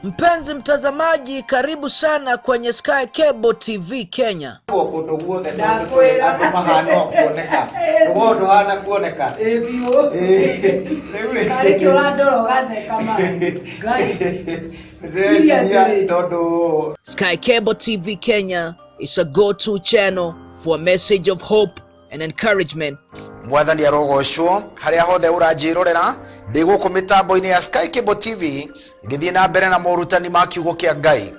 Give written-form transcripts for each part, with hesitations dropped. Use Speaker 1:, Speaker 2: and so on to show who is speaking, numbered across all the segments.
Speaker 1: Mpenzi mtazamaji, karibu sana kwenye Sky Cable TV Kenya.
Speaker 2: Kũndũ guothe
Speaker 3: Ndakwĩra.
Speaker 2: Andũ mahana o kuoneka. Rũgongo ndũhana kuoneka.
Speaker 3: Ĩ biũ.
Speaker 2: Rĩu rĩ-
Speaker 3: Karĩ kĩ ũrandora ũgatheka ma. Ngai.
Speaker 2: Ndĩreciria
Speaker 3: Seriously.
Speaker 2: tondũ
Speaker 1: Sky Cable TV Kenya is a go-to channel for a message of hope and encouragement.
Speaker 4: Mwathani arogocwo harĩa hothe ũranjĩrorera. Ndĩ gũkũ mĩtambo-inĩ ya Sky Cable TV ngĩthiĩ na mbere na morutani ma kiugo kĩa Ngai.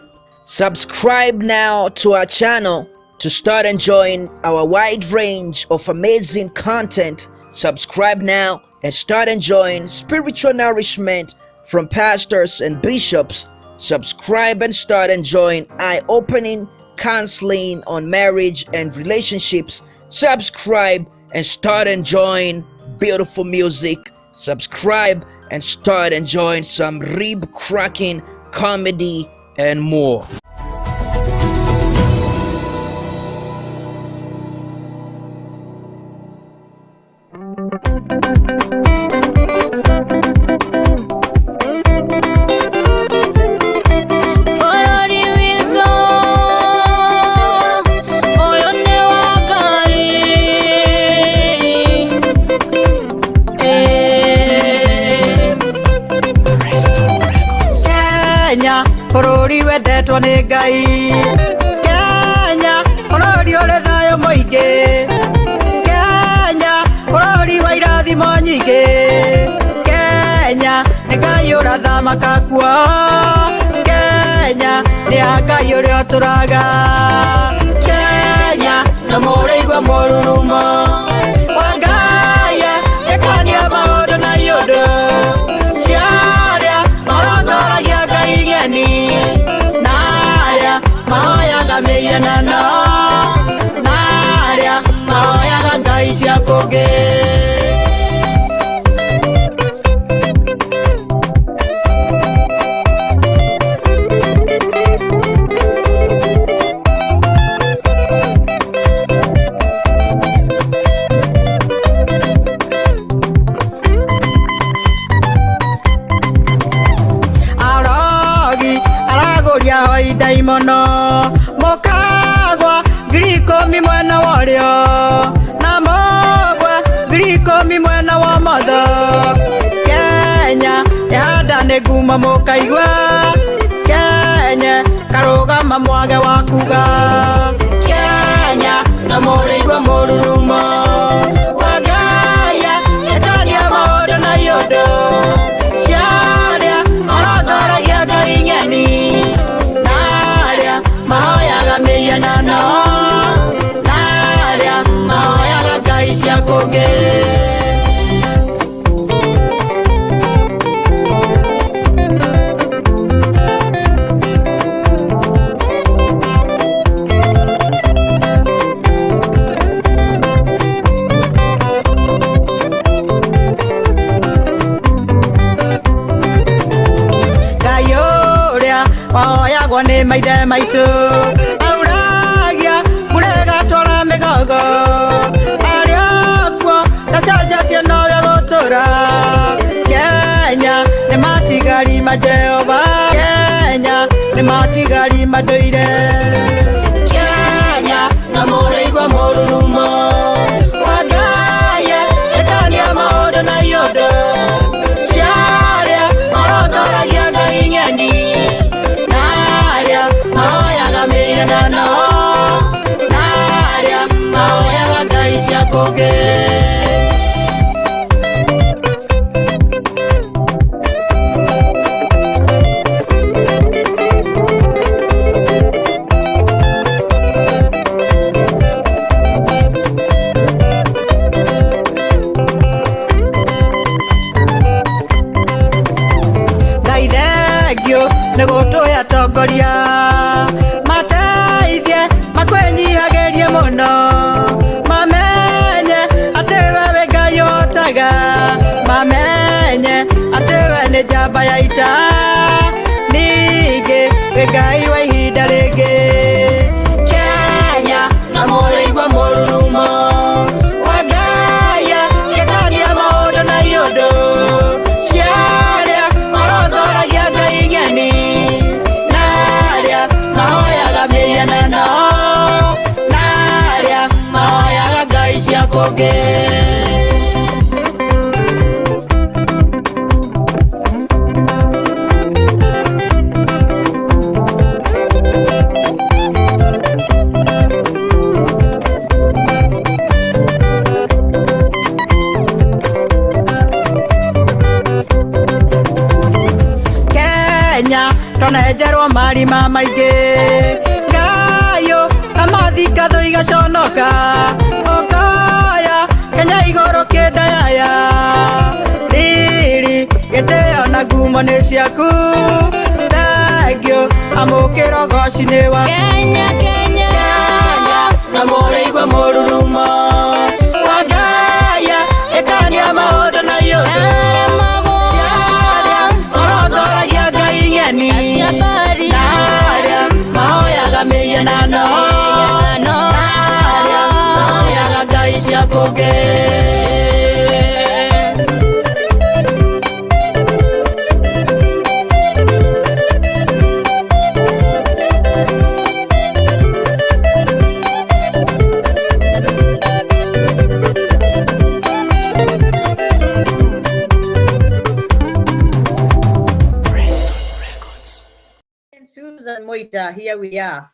Speaker 1: Subscribe now to our channel to start enjoying our wide range of amazing content. Subscribe now and start enjoying spiritual nourishment from pastors and bishops. Subscribe and start enjoying eye-opening counseling on marriage and relationships. Subscribe and start enjoying beautiful music. Subscribe and start enjoying some rib-cracking comedy and more.
Speaker 5: Bũrũri witũ ũyũ nĩ wa Ngai. Eh.
Speaker 3: Kenya bũrũri wendetwo nĩ Ngai. Kenya bũrũri ũrĩ thayũ mũingĩ. Kenya bũrũri wa irathimo nyingĩ. Kenya nĩ Ngai ũrathamaka kuo. Kenya nĩ ya Ngai ũrĩa ũtũraga.
Speaker 5: Kenya na mũrĩigua mũrurumo
Speaker 3: wa Ngai ĩkania maũndũ na iũndũ ciarĩa marongoragia Ngai ng'eni na arĩa mahoyaga mĩhianano na arĩa mahoyaga ngai cia kũngĩ. Arogi aragũria hoi ndaimono mũkagwa 10,000 mwena wa ũrĩo na mũgwe 10,000 mwena wa ũmotho. Kenya yahanda nĩ ngumo mũkaigua. Kenya karũgama mwage wa kuga.
Speaker 5: Kenya na mũrĩigua mũrurumo
Speaker 3: wa Ngai ĩkania maũndũ na iũndũ ciarĩa marongoragia Ngai ng'eni na arĩa mahoyaga mĩhianano na arĩa mahoyaga ngai cia kũngĩ. Ngai ũrĩa wahoyagwo nĩ maithe maitũ auragia mbura ĩgatwara mĩgongo arĩa kuo ndacenjetie nowe gũtũra. Kenya nĩ matigari ma Jehova. Kenya nĩ matigari ma ndũire.
Speaker 5: Kenya na mũrĩigua mũrurumo
Speaker 3: wa Ngai ĩkania maũndũ na iũndũ ciarĩa marongoragia Ngai ng'eni na arĩa mahoyaga mĩhianano na arĩa mahoyaga ngai cia kũngĩ. Ngai thengio nĩ gũtũhe atongoria mateithie makwĩnyihagĩrie mũno mamenye atĩ we wĩ Ngai ũhotaga mamenye atĩ we nĩ njamba ya ita ningĩ wĩ Ngai wa ihinda rĩngĩ.
Speaker 5: Kenya na mũrĩigua mũrurumo
Speaker 3: wa Ngai ĩkania maũndũ na iũndũ ciarĩa marongoragia Ngai ng'eni. Twanenjerwo marima maingĩ Ngayũ amathika thũ igaconoka Ũkaya Kenya igũrũ kĩndayaya Riri gĩtĩo na ngumo nĩ ciaku Thengiũ amũkĩra ũgoci nĩ wa
Speaker 5: Kenya Kenya na mũrĩigua mũrurumo
Speaker 3: Wangaya ĩkania maũndũ na iũndũ
Speaker 5: Aremagwo
Speaker 3: Ciaria marongoragia ngai ng'eni
Speaker 5: Ciabari
Speaker 3: Na arĩa mahoyaga mĩhianano
Speaker 5: No
Speaker 3: Arĩa mahoyaga ngai cia kũngĩ. Susan Moita, here we are.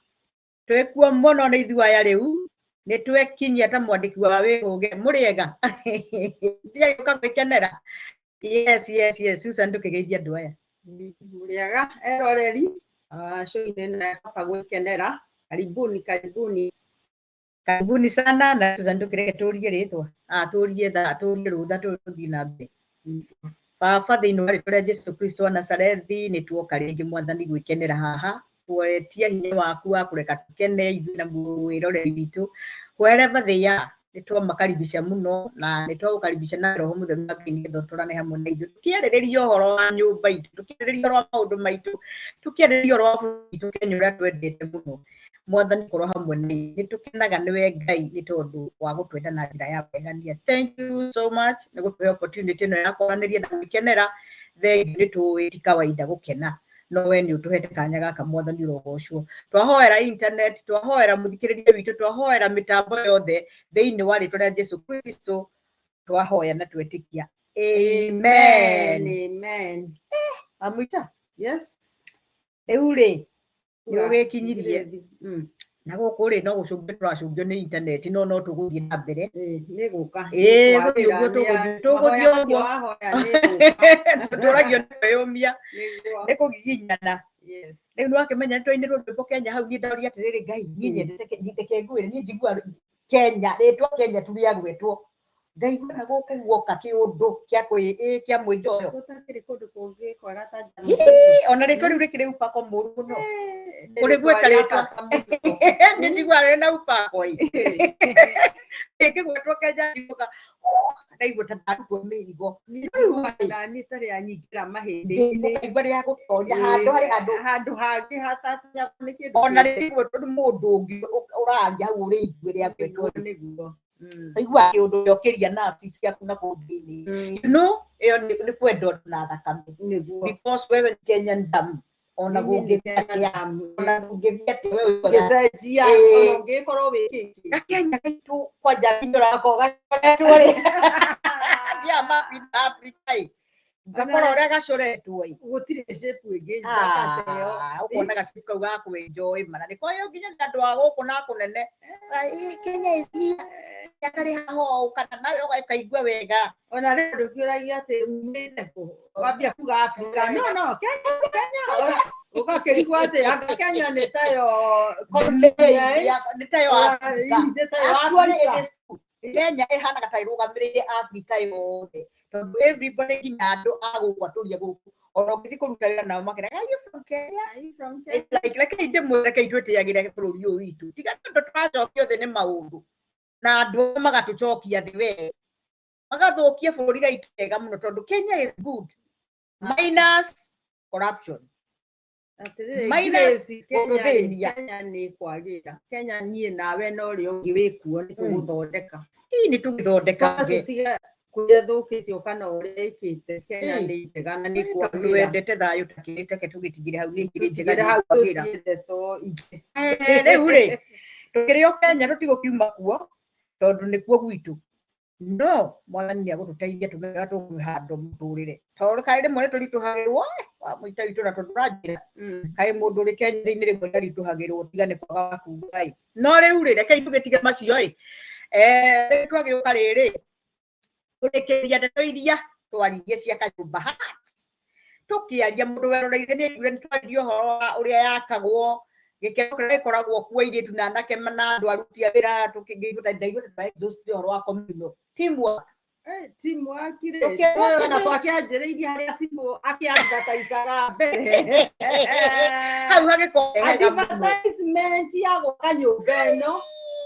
Speaker 3: Twekuo mũno nĩ ithuĩ aya rĩu nĩ twekinyia ta mwandĩki wa Wĩhũge mũrĩega ndiagĩũka gwĩkenera. Yes, yes, yes, Susan ndũkĩgeithia andũ aya.
Speaker 6: Mũrĩega eroreri show-inĩ ĩno ya Kaba Gwĩkenera, karibuni karibuni.
Speaker 3: Karibuni sana na Susan ndũkĩreke tũrie rĩtwa tũrie thaa tũrie rũtha tũthiĩ na mbere. Baba thĩinĩ wa rĩtwa rĩa Jesu Kristo wa Nazarethi nĩ tuoka rĩngĩ mwathani gwĩkenera haha twetia hinya waku wa kũreka tũkene ithuĩ na mwĩroreri witũ wherever they are nĩ twamakaribisha mũno na nĩ twagũkaribisha na roho mũtheru wa Ngai nĩgetha ũtũrane hamwe na ithuĩ tũkĩarĩrĩria ũhoro wa nyũmba itũ tũkĩarĩrĩria ũhoro wa maũndũ maitũ tũkĩarĩrĩria ũhoro wa bũrũri witũ Kenya ũrĩa twendete mũno mwathani korwo hamwe na ithuĩ nĩ tũkenaga nĩwe Ngai nĩ tondũ wa gũtwenda na njĩra ya wegania. Thank you so much nĩ gũtũhe opportunity ĩno ya kwaranĩria na gwĩkenera. Thengiũ nĩ tũĩ ti kawaida gũkena no we nĩ ũtũhete kanya gaka mwathani ũrogocwo. Twahoera internet twahoera mũthikĩrĩria witũ twahoera mĩtambo yothe thĩinĩ wa rĩtwa rĩa Jesu Kristo twahoya na twetĩkia amen.
Speaker 6: Amen.
Speaker 3: Amwita
Speaker 6: Yes.
Speaker 3: rĩu rĩ nĩ ũgĩkinyirie
Speaker 6: Mm.
Speaker 3: na gũkũ rĩ no gũcũngio tũracũngio nĩ internet no no tũgũthiĩ na mbere.
Speaker 6: Nĩ gũka.
Speaker 3: Ĩĩ, gũthiĩ ũguo tũgũthiĩ tũgũthiĩ ũguo tũragio nĩ kwĩyũmia nĩ kũgiginyana.
Speaker 6: Yes.
Speaker 3: Rĩu nĩ wakĩmenya nĩ twainĩrwo rwĩmbo Kenya hau niĩ ndoria atĩrĩrĩ Ngai niĩ nyendete reke ngwĩre niĩ njiguaga Kenya rĩtwa Kenya tu rĩagwetwo ngaigua na gũkũ guoka kĩũndũ kĩa kwĩ ĩ kĩa mwĩnjoyo.
Speaker 6: Gũtakĩrĩ kũndũ kũngĩ kwega ta
Speaker 3: Ĩĩ, ona rĩtwa rĩu rĩkĩrĩ upako mũru mũno ũrĩgweta rĩtwa nĩ njiguaga rĩna upako ĩ rĩngĩgwetwo Kenya njiguaga ndaigua ta ndarutwo mĩrigo
Speaker 6: Nani tarĩ anyingĩra mahĩndĩ-inĩ.
Speaker 3: ngaigua rĩa gũtoria handũ harĩ handũ
Speaker 6: handũ hangĩ hatatonyagwo nĩ kĩndũ
Speaker 3: ona
Speaker 6: kĩngĩ.
Speaker 3: rĩngĩgwetwo nĩ mũndũ ũngĩ ũraria hau ũrĩigue rĩagwetwo
Speaker 6: Nĩguo, nĩguo. Mm.
Speaker 3: ũiguaga kĩũndũ gĩokĩria nafsi ciaku na kũu thĩinĩ.
Speaker 6: Mm.
Speaker 3: You know ĩyo nĩ kwendwo na thakame
Speaker 6: Nĩguo.
Speaker 3: because wewe nĩ Kenyan damu ona
Speaker 6: Niĩ nĩ
Speaker 3: gũngĩthiĩ
Speaker 6: Kenyan
Speaker 3: atĩa
Speaker 6: damu.
Speaker 3: ona gũngĩthiĩ atĩa we ũiguaga
Speaker 6: Gĩcenjia
Speaker 3: Ĩĩ.
Speaker 6: ona ũngĩkorwo wĩ kĩkĩ.
Speaker 3: gakenya gaitũ kwanja nyorago gacoretwo rĩ thiaga mapinda Afrika ĩ ngakora ũrĩa gacoretwo ĩ
Speaker 6: Gũtirĩ shape ĩngĩ njaka ta ĩyo.
Speaker 3: Ũkona gacibu kau ga kwenjwo ĩ mana nĩ koyo nginya nĩ andũ a gũkũ na kũnene. Ai, Kenya is here. Kenya karĩ haha ũũ kana nawe ũkaigua wega.
Speaker 6: Ona rĩu ndũkĩũragia atĩ umĩte kũ wambia kuga Afrika no no Kenya Kenya ũgakĩrigwo atĩ anga Kenya nĩ tayo continent
Speaker 3: nĩ tayo Afrika.
Speaker 6: Nĩ tayo
Speaker 3: Actually it
Speaker 6: Afrika.
Speaker 3: is true. Kenya ĩhanaga ta ĩrũgamĩrĩire Afrika yothe tondũ everybody nginya andũ a gũkũ atũria gũkũ ona ũngĩthiĩ kũruta wĩra nao makeraga are you from Kenya?
Speaker 6: Are you from Kenya?
Speaker 3: It's like reke ndĩmwĩre reke itwĩtĩagĩre bũrũri ũyũ witũ tiga tondũ tũracokio thĩ nĩ maũndũ na andũ magatũcokia thĩ we magathũkia bũrũri gaitũ wega mũno tondũ Kenya is good minus corruption.
Speaker 6: Atĩrĩrĩ,
Speaker 3: Minus
Speaker 6: Grace, Kenya rĩ,
Speaker 3: gũthĩnia.
Speaker 6: Kenya nĩ kwagĩra Kenya niĩ nawe na ũrĩa ũngĩ wĩkuo nĩ tũgũthondeka
Speaker 3: Ii nĩ tũgĩthondekange
Speaker 6: tũtige kũrĩa thũkĩtio kana ũrĩa ĩkĩte Kenya
Speaker 3: Mm.
Speaker 6: nĩ njega na nĩ
Speaker 3: tondũ
Speaker 6: kwagĩra
Speaker 3: wendete thayũ takĩrĩ teke tũgĩtigĩre hau nĩ ikĩrĩ njega
Speaker 6: Tũtigĩre
Speaker 3: nĩ
Speaker 6: hau
Speaker 3: kwagĩra.
Speaker 6: tũtie ndeto ingĩ.
Speaker 3: Rĩu rĩ tũkĩrĩ o Kenya tũtigũkiuma kuo tondũ nĩkuo gwitũ no mwathani nĩ agũtũteithia tũmenye ũrĩa tũkũhandwo mũtũrĩre tondũ kaĩ rĩmwe nĩ tũritũhagĩrwo wa mũita witũ na tondũ ũranjĩra kaĩ mũndũ ũrĩ Kenya thĩinĩ rĩmwe nĩ aritũhagĩrwo tiga nĩ kwaga wa kuga ĩ no rĩu rĩ rekei tũgĩtige macio ĩ rĩu twagĩũka rĩrĩ tũrĩkĩria ndeto iria twaririe cia kanyũmba hat Tũkĩaria mũndũ weroreire nĩ aiguire nĩ twaririe ũhoro wa ũrĩa yakagwo, gĩkeno kĩrĩa gĩkoragwo kuo airĩtu na anake na andũ aruti a wĩra, tũkĩngĩigua ndaigua ta exhaust ũhoro wa communal teamwork.
Speaker 6: Teamwork rĩ,
Speaker 3: Tũkĩona
Speaker 6: ona twakĩanjĩrĩirie harĩa cibũ akĩadvertisaga mbere.
Speaker 3: Hau hagĩkorwo hega mũno.
Speaker 6: Advertisement ya gwaka nyũmba ĩno.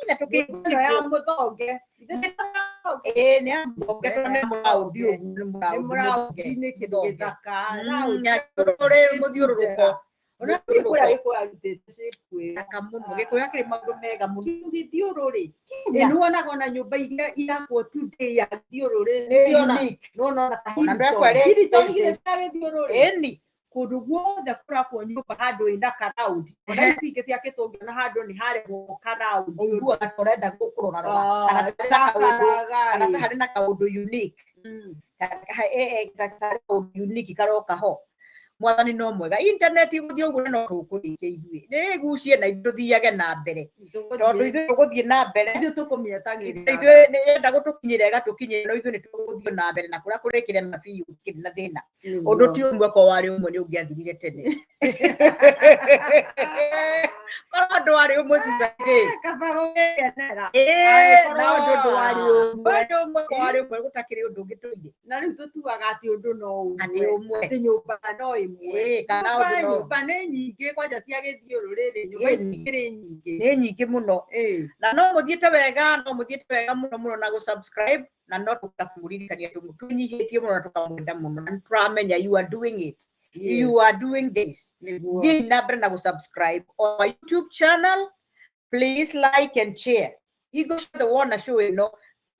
Speaker 3: Na tũkĩigua
Speaker 6: Ĩno ya
Speaker 3: cibũ.
Speaker 6: Mũthonge.
Speaker 3: Ĩĩ, nĩ ya Mũthonge tondũ nĩ mũraũndi ũguo, nĩ
Speaker 6: Nĩ
Speaker 3: mũraũndi
Speaker 6: mũraũndi,
Speaker 3: Mũthonge.
Speaker 6: nĩ kĩndũ
Speaker 3: Mũthonge.
Speaker 6: gĩthaka.
Speaker 3: Rũrĩ mũthiũrũrũko.
Speaker 6: Ona ti kũrĩa Gĩkũyũ arutĩte shape ĩyo.
Speaker 3: Thaka mũno. Gĩkũyũ akĩrĩ maũndũ mega mũno.
Speaker 6: Kĩndũ gĩthiũrũrĩ.
Speaker 3: Kenya.
Speaker 6: Ĩ nĩwonaga ona nyũmba iria irakwo today ya gĩthiũrũrĩ,
Speaker 3: Nĩ
Speaker 6: nĩũrona
Speaker 3: unique.
Speaker 6: nĩwona ona ta
Speaker 3: Ona
Speaker 6: Hilton.
Speaker 3: andũ akwa arĩa
Speaker 6: Hilton
Speaker 3: expensive.
Speaker 6: githĩ ta gĩthiũrũrĩ.
Speaker 3: Ĩni.
Speaker 6: Kũndũ guothe kũrakwo nyũmba handũ ĩna karaundi. Ona ici ingĩ cia kĩtũngĩona handũ nĩ harehwo karaundi.
Speaker 3: Ũiguaga ta ũrenda gũkũrorarora. Kana ta harĩ na kaũndũ, kana ta harĩ na kaũndũ unique. Ta harĩ kaũndũ unique karoka ho. Mwathani no mwega. Internet igũthiĩ ũguo na no tũkũrĩkia ithuĩ. Nĩ ĩgucie na ithuĩ tũthiage na mbere. Tondũ ithuĩ tũgũthiĩ na mbere.
Speaker 6: Ithuĩ tũkũmĩetagĩrĩra.
Speaker 3: Ithuĩ nĩ yenda gũtũkinyĩra ĩgatũkinyĩra, no ithuĩ nĩ tũgũthiĩ na mbere na kũrĩa kũrĩkĩrema biũ gũtirĩ na thĩna. Ũndũ ti ũmwe ko warĩ ũmwe nĩ ũngĩathirire tene. Korwo andũ warĩ ũmwe Susan rĩ.
Speaker 6: Kaba gũgĩkenera.
Speaker 3: Ĩĩ,
Speaker 6: Angĩkorwo
Speaker 3: na
Speaker 6: ũndũ ndwarĩ ũmwe.
Speaker 3: Warĩ ũmwe ko warĩ ũmwe gũtakĩrĩ ũndũ ũngĩ tũire.
Speaker 6: Na rĩu tũtuaga atĩ ũndũ no ũmwe.
Speaker 3: Atĩ ũmwe.
Speaker 6: Atĩ nyũmba no ĩmwe.
Speaker 3: Ĩĩ, kana
Speaker 6: Nyũmba
Speaker 3: ũndũ no
Speaker 6: nyũmba nĩ nyingĩ kwanja cia gĩthiũrũrĩ rĩ, nyũmba
Speaker 3: Ĩĩ.
Speaker 6: ikĩrĩ nyingĩ.
Speaker 3: Nĩ nyingĩ mũno.
Speaker 6: Ĩĩ.
Speaker 3: Na no mũthiĩte wega, no mũthiĩte wega mũno mũno na gũ-subscribe, na no tũkakũririkania tũnyihĩtie mũno na tũkamwenda mũno, na nĩtũramenya you are doing it.
Speaker 6: Yes.
Speaker 3: You are doing this.
Speaker 6: Nĩguo.
Speaker 3: Thiĩ na mbere na gũ-subscribe on our YouTube channel. Please like and share. Hingo ciothe wona show ĩno,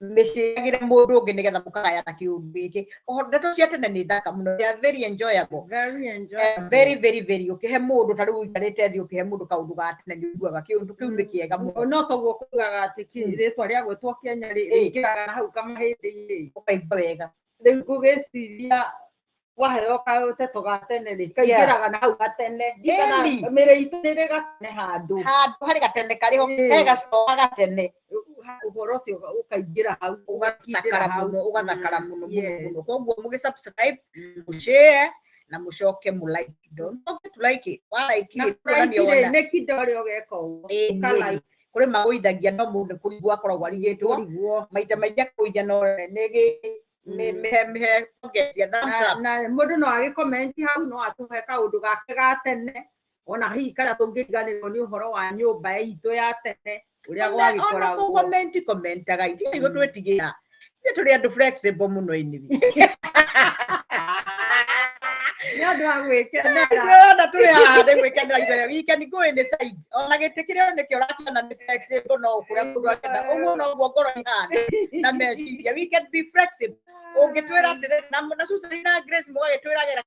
Speaker 3: mĩciagĩre mũndũ ũngĩ nĩgetha mũkagayana kĩũndũ gĩkĩ. Ũhoro ndeto cia tene nĩ thaka mũno. They are very enjoyable.
Speaker 6: Very enjoyable.
Speaker 3: Very, very, very. Ũkĩhe mũndũ ta rĩu ũikarĩte thĩ ũkĩhe mũndũ kaũndũ ga tene nĩ ũiguaga kĩũndũ kĩu nĩ kĩega mũno.
Speaker 6: No toguo kugaga atĩ rĩtwa rĩa gwĩtwo Kenya rĩ rĩingĩraga na hau kamahĩndĩ-inĩ.
Speaker 3: Ũkaigua wega.
Speaker 6: Rĩu ngũgĩciria waheo kaũteto ga tene rĩ, kaingĩraga na hau gatene.
Speaker 3: Ĩni.
Speaker 6: Mĩrĩ itũ nĩ ĩrĩ gatene handũ.
Speaker 3: Handũ harĩ gatene karĩ ho,
Speaker 6: Ĩĩ.
Speaker 3: he gacoa gatene.
Speaker 6: Ũhoro ũcio ũkaingĩra hau,
Speaker 3: Ũgathakara
Speaker 6: ũgakindĩra hau.
Speaker 3: mũno, ũgathakara mũno mũno
Speaker 6: Yes.
Speaker 3: mũno. Koguo mũgĩ subscribe, mũshare na mũcoke mũ like. Don't forget to like it. Wa like
Speaker 6: Na
Speaker 3: rĩ, kuonania
Speaker 6: kũraiki rĩ,
Speaker 3: wona.
Speaker 6: nĩ kindo ũrĩa ũgeka ũguo.
Speaker 3: Ĩĩ,
Speaker 6: Ũka
Speaker 3: ĩĩ.
Speaker 6: like.
Speaker 3: Kũrĩ magũithagia no mũndũ nĩ kũrigwo akoragwo arigĩtwo.
Speaker 6: Kũrigwo.
Speaker 3: Maita maingĩ akũithia no nĩ gĩ mĩhe mĩhe pongezi ya thumbs up.
Speaker 6: Na mũndũ no agĩkomenti hau, no atũhe kaũndũ gake ga tene, ona hihi karĩa tũngĩriganĩrwo nĩ ũhoro wa nyũmba itũ ya tene ũrĩa
Speaker 3: Ona
Speaker 6: gwagĩkoragwo.
Speaker 3: kũgomenti komentaga itiga igũ twĩtigĩra. Ithuĩ tũrĩ andũ flexible mũno anyway.
Speaker 6: Nĩ ũndũ wa gwĩkenera.
Speaker 3: Ithuĩ tũrĩ haha nĩ gwĩkenera ithuĩ. We can go any side. Ona gĩtĩ kĩrĩa nĩkĩo ũrakĩona nĩ flexible no kũrĩa mũndũ akenda. Ũguo noguo ngoro ihana na meciria. We can be flexible. Ũngĩtwĩra atĩrĩrĩ, na Susan na Grace mũgagĩtwĩragĩra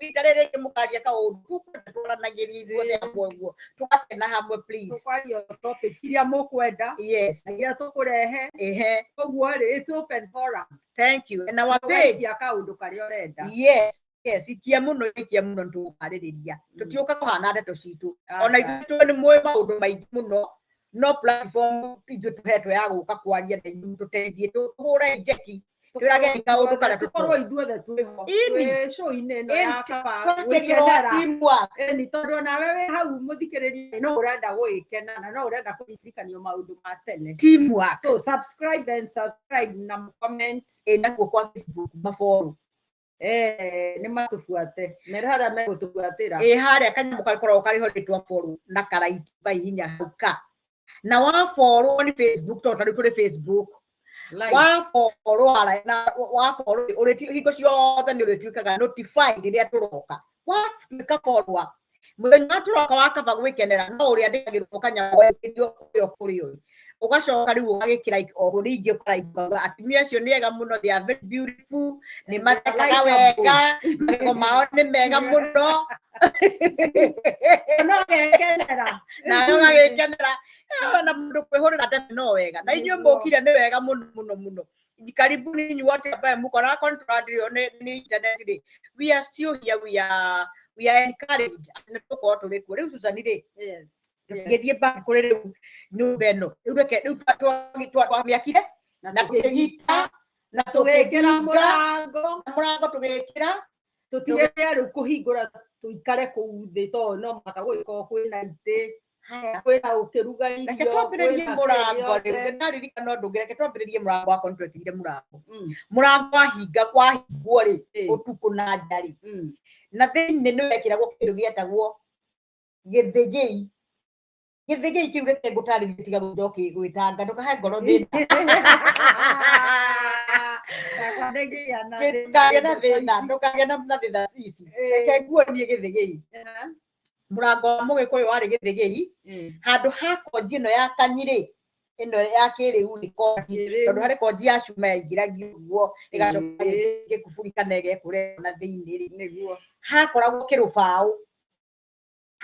Speaker 3: rita rĩrĩ rĩngĩ mũkaria kaũndũ, tũkwenda twaranagĩrie ithuothe hamwe ũguo, tũgakena hamwe please.
Speaker 6: Tũkwaria topic iria mũkwenda.
Speaker 3: Yes.
Speaker 6: Na iria tũkũrehe.
Speaker 3: Ehe.
Speaker 6: Koguo rĩ, it's open forum.
Speaker 3: Thank you. And our page.
Speaker 6: Ũgaikia kaũndũ karĩa ũrenda.
Speaker 3: Yes. Yes, ikia mũno, ikia mũno nĩtũgũkarĩrĩria. Tũtiũka kũhana ndeto citũ. Ona ithuĩ tũ nĩ mũĩ maũndũ maingĩ mũno, no platform ithuĩ tũhetwo ya gũka kwaria na inyuĩ tũteithie, tũhũre njeki, twĩrage kaũndũ kana
Speaker 6: tũkorwo ithuothe twĩho.
Speaker 3: Ĩni.
Speaker 6: Twĩ show-inĩ ĩno ya Kaba
Speaker 3: Twakeria ũhoro wa
Speaker 6: gwĩkenera.
Speaker 3: teamwork.
Speaker 6: Ĩni, tondũ onawe wĩ hau mũthikĩrĩria no ũrenda gũgĩkena na no ũrenda kũririkanio maũndũ ma tene.
Speaker 3: Teamwork.
Speaker 6: So subscribe and subscribe na comment.
Speaker 3: Ĩ nakuo kwa Facebook mafollow.
Speaker 6: Nĩ matũbuate. Mere harĩa megũtũbuatĩra.
Speaker 3: Ĩ harĩa kanyamũ gakoragwo karĩ ho rĩtwa follow na karaiti ũkahihinya hau ka. Na wa follow nĩ Facebook tondũ ta rĩu tũrĩ Facebook.
Speaker 6: Like.
Speaker 3: Wa follow ara na wa follow ũrĩti hingo ciothe nĩ ũrĩtuĩkaga notified rĩrĩa tũroka. Watuĩka follower mũthenya wa tũroka wa Kaba gwĩkenera no ũrĩandĩkagĩrwo kanyamũ gaikĩrio kũrĩa kũrĩ ũrĩ. Ũgacoka rĩu ũgagĩkĩra like o rĩngĩ ũka like ũkauga atumia acio nĩ ega mũno, they are very beautiful, nĩ mathekaga wega, magego mao nĩ mega mũno.
Speaker 6: No gekenera.
Speaker 3: Nawe ũgagĩkenera. Na mũndũ kwĩhũrĩra tene no wega. Na inyuĩ mũkire nĩ wega mũno mũno mũno. Karibuni inyuĩ wote ambaye mko na contract ĩyo nĩ internet rĩ. We are still here, we are encouraged. Nĩ tũkorwo tũrĩ kuo. Rĩu Susan rĩ,
Speaker 6: Yes.
Speaker 3: tũgĩthiĩ back kũrĩ rĩu nyũmba ĩno. Rĩu reke rĩu twamĩakire na tũkĩgita na
Speaker 6: tũgĩkĩra
Speaker 3: tũkĩhinga
Speaker 6: mũrango.
Speaker 3: Na mũrango tũgĩkĩra,
Speaker 6: Tũtige rĩu kũhingũra tũikare kũu thĩ tondũ no mũhaka gũgĩkorwo kwĩna itĩ,
Speaker 3: Haya.
Speaker 6: kwĩna ũkĩruga
Speaker 3: Reke
Speaker 6: irio,
Speaker 3: twambĩrĩrie
Speaker 6: kwĩna
Speaker 3: mũrango
Speaker 6: kĩrĩa
Speaker 3: rĩu. Ndaririkana ũndũ ũngĩ, reke twambĩrĩrie mũrango wakorwo nĩtwekĩrire mũrango.
Speaker 6: Mm.
Speaker 3: Mũrango wahinga wahingwo rĩ,
Speaker 6: Ĩĩ.
Speaker 3: ũtukũ na nja rĩ,
Speaker 6: Mm.
Speaker 3: na thĩinĩ nĩwekĩragwo kĩndũ gĩetagwo gĩthĩgĩi. Gĩthĩgĩi kĩu reke ngũtarĩrie tiga gũcoki gwĩtanga ndũkahe ngoro thĩna.
Speaker 6: Yakwa ndĩngĩgĩa na
Speaker 3: Ndũkagĩe na thĩna, ndũkagĩe na thĩna cici. Reke nguonie gĩthĩgĩi. Mũrango wa mũgĩkũyũ warĩ gĩthĩgĩi, handũ ha konji ĩno ya kanyirĩ, ĩno ya kĩrĩu rĩ konji,
Speaker 6: Kĩrĩu.
Speaker 3: tondũ harĩ konji ya cuma yaingĩragio ũguo ĩgacoka gĩkuburi kana ĩgekũrehwo na thĩinĩ rĩ,
Speaker 6: Nĩguo.
Speaker 3: hakoragwo kĩrũbaũ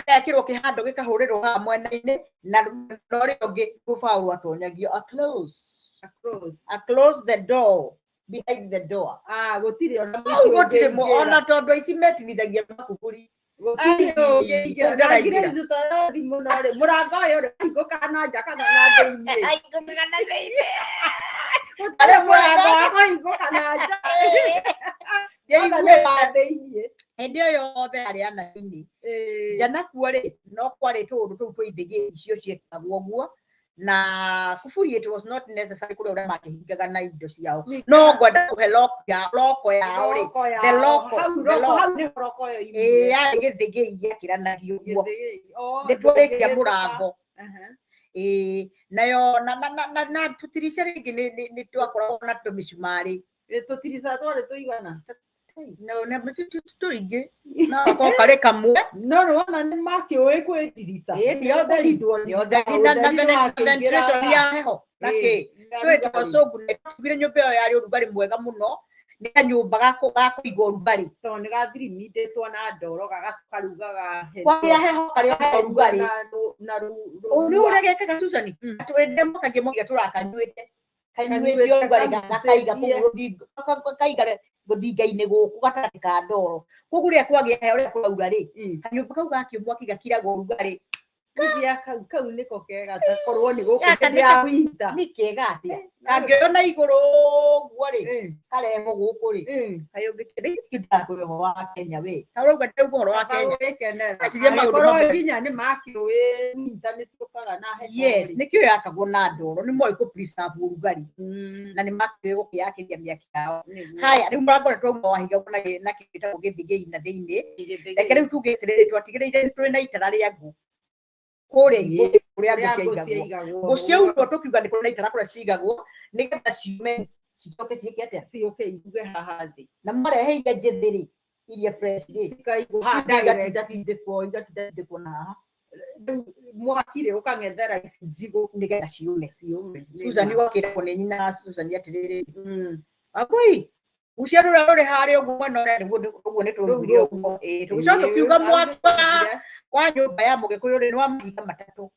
Speaker 3: hagekĩrwo kĩhandũ gĩkahũrĩrwo haha mwena-inĩ na mwena ũrĩa ũngĩ rũbaũ rwatonyagio a close,
Speaker 6: Across.
Speaker 3: a close the door behind the door.
Speaker 6: Ah, gũtirĩ ona
Speaker 3: Hau
Speaker 6: mũndũ
Speaker 3: gũtirĩ
Speaker 6: ũngĩingĩra.
Speaker 3: ona tondũ aici metinithagia makuburi.
Speaker 6: Gũtirĩ ũngĩingĩra.
Speaker 3: Kũu ndaraingĩra.
Speaker 6: Na nginya ithuĩ tũrathiĩ mũno rĩ, mũrango ũyũ rĩ, wahingũkaga na nja kana na thĩinĩ? Gũtirĩ mũrango wa kũhingũka na nja. Othe nĩ wa thĩinĩ.
Speaker 3: Hĩndĩ ĩyo yothe yarĩ ya na thĩinĩ.
Speaker 6: Ĩĩ.
Speaker 3: Nja nakuo rĩ, no kwarĩ tũũndũ tũu twa ithĩgĩ icio ciekagwo ũguo, na kuburi it was not necessary kũrĩ ũrĩa makĩhingaga na indo ciao. No ngwenda kũhe lock ya loko yao rĩ,
Speaker 6: Roko yao.
Speaker 3: the loko,
Speaker 6: Hau
Speaker 3: the
Speaker 6: roko,
Speaker 3: lock.
Speaker 6: hau nĩho roko ĩyo
Speaker 3: Ĩĩ
Speaker 6: yumire.
Speaker 3: yarĩ gĩthĩgĩi gĩakĩranagio ũguo.
Speaker 6: Gĩthĩgĩi. Oh,
Speaker 3: Nĩ twarĩkia
Speaker 6: ndũngĩgĩtũka.
Speaker 3: mũrango.
Speaker 6: Aha.
Speaker 3: Ĩĩ nayo na na na na, na tũtirica rĩngĩ nĩ nĩ nĩ twakoragwo na tũmĩcumarĩ.
Speaker 6: Ĩ, tũtirica twarĩ tũigana?
Speaker 3: No na tũingĩ. No akorwo karĩ kamwe.
Speaker 6: No nĩwona nĩ makĩũĩ kwĩ ndirica.
Speaker 3: Ĩĩ nĩ ũtheri, nĩ ũtheri na na ventilation ya heho na kĩ. So it was so good. Tugire nyũmba ĩyo yarĩ ũrugarĩ mwega mũno. Nĩ kanyũmba ga kũiga ũrugarĩ.
Speaker 6: Tondũ nĩ gathirimindĩtwo na ndoro gagacoka rĩu gagaherio.
Speaker 3: Kwagĩa heho karĩ o ũrugarĩ.
Speaker 6: Na
Speaker 3: Ũũ nĩ ũrĩa gekaga Susan. Twende mwaka mũgĩa tũrakanyuĩte. Kanyuĩte ũrugarĩ gakaiga kũu rũthingo gakaiga rũthinga-inĩ gũkũ gatagatĩ ka ndoro. Koguo rĩrĩa kwagĩa heho rĩrĩa kũraura rĩ, kanyũmba kau gakĩũmwo mwaki gakiraga ũrugarĩ.
Speaker 6: Gũthia kau kau nĩko kega takorwo nĩ gũkũ
Speaker 3: Gaka
Speaker 6: hĩndĩ ya winter.
Speaker 3: Nĩ kega atĩa? Kangĩoywo na igũrũ ũguo rĩ, karehwo gũkũ rĩ. Kaĩ ũngĩkenda ithuĩ ndĩrakwĩra ũhoro wa Kenya we. Karauga ndĩrauga ũhoro wa Kenya.
Speaker 6: Gũgĩkenera.
Speaker 3: Meciria maũndũ
Speaker 6: Angĩkorwo
Speaker 3: mamwe.
Speaker 6: nginya nĩ makĩũĩ winter nĩ ciũkaga na heho
Speaker 3: Yes,
Speaker 6: rĩ.
Speaker 3: nĩkĩo yakagwo na ndoro, nĩ moĩ kũ preserve ũrugarĩ na nĩ makĩũĩ gũkĩyakĩria mĩaki yao.
Speaker 6: Nĩguo.
Speaker 3: Haya, rĩu mũrango nĩ twauma wahingagwo na na kĩndũ gĩtagwo gĩthĩgĩi na thĩinĩ.
Speaker 6: Gĩthĩgĩi.
Speaker 3: Reke rĩu tuge atĩrĩrĩ, twatigĩrĩire nĩ tũrĩ na itara rĩa ngũ kũrĩa igũrũ kũrĩa ngũ
Speaker 6: Kũrĩa ngũ
Speaker 3: ciaigagwo.
Speaker 6: ciaigagwo.
Speaker 3: Ngũ ciaurwo tũkiuga nĩ kũrĩ na itara kũrĩa cigagwo nĩgetha ciume cicoke ciĩke atĩa?
Speaker 6: Ciũke iruge haha thĩ.
Speaker 3: Na marehe iria njĩthĩ rĩ, iria fresh rĩ,
Speaker 6: Cikaigwo haha
Speaker 3: ciume
Speaker 6: direct.
Speaker 3: igatindatindĩkwo igatindatindĩkwo na haha
Speaker 6: Rĩu mwaki rĩ ũkang'ethera ici njigũ
Speaker 3: nĩgetha ciume.
Speaker 6: ciũme.
Speaker 3: Susan gwakĩragwo nĩ nyina Susan atĩrĩrĩ, Wangũi, gucia rũrĩa rũrĩ harĩa ũguo mwena ũrĩa nĩguo ũguo nĩ twaugire ũguo. Ĩĩ, tũgĩcoka tũkiuga mwaki wa nyũmba ya mũgĩkũyũ rĩ nĩ wa mahiga matatũ.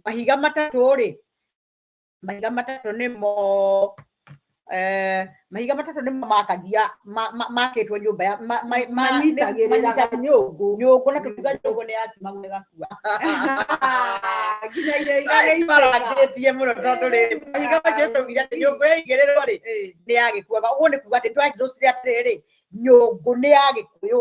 Speaker 3: Mahiga matatũ rĩ, mahiga matatũ nĩmo mahiga matatũ nĩmo makagia makĩtwo nyũmba ya
Speaker 6: Manyitagĩrĩra nyũngũ.
Speaker 3: Nyũngũ na tũkiuga nyũngũ nĩ yakimagwo ĩgakua.
Speaker 6: Nginya irio igagĩitĩka.
Speaker 3: Marangĩtie mũno tondũ rĩrĩ mahiga macio twaugire atĩ nyũngũ yaigĩrĩrwo rĩ nĩ yagĩkuaga. Ũguo nĩ kuuga atĩ twa-exhaust atĩrĩrĩ, nyũngũ nĩ ya gĩkũyũ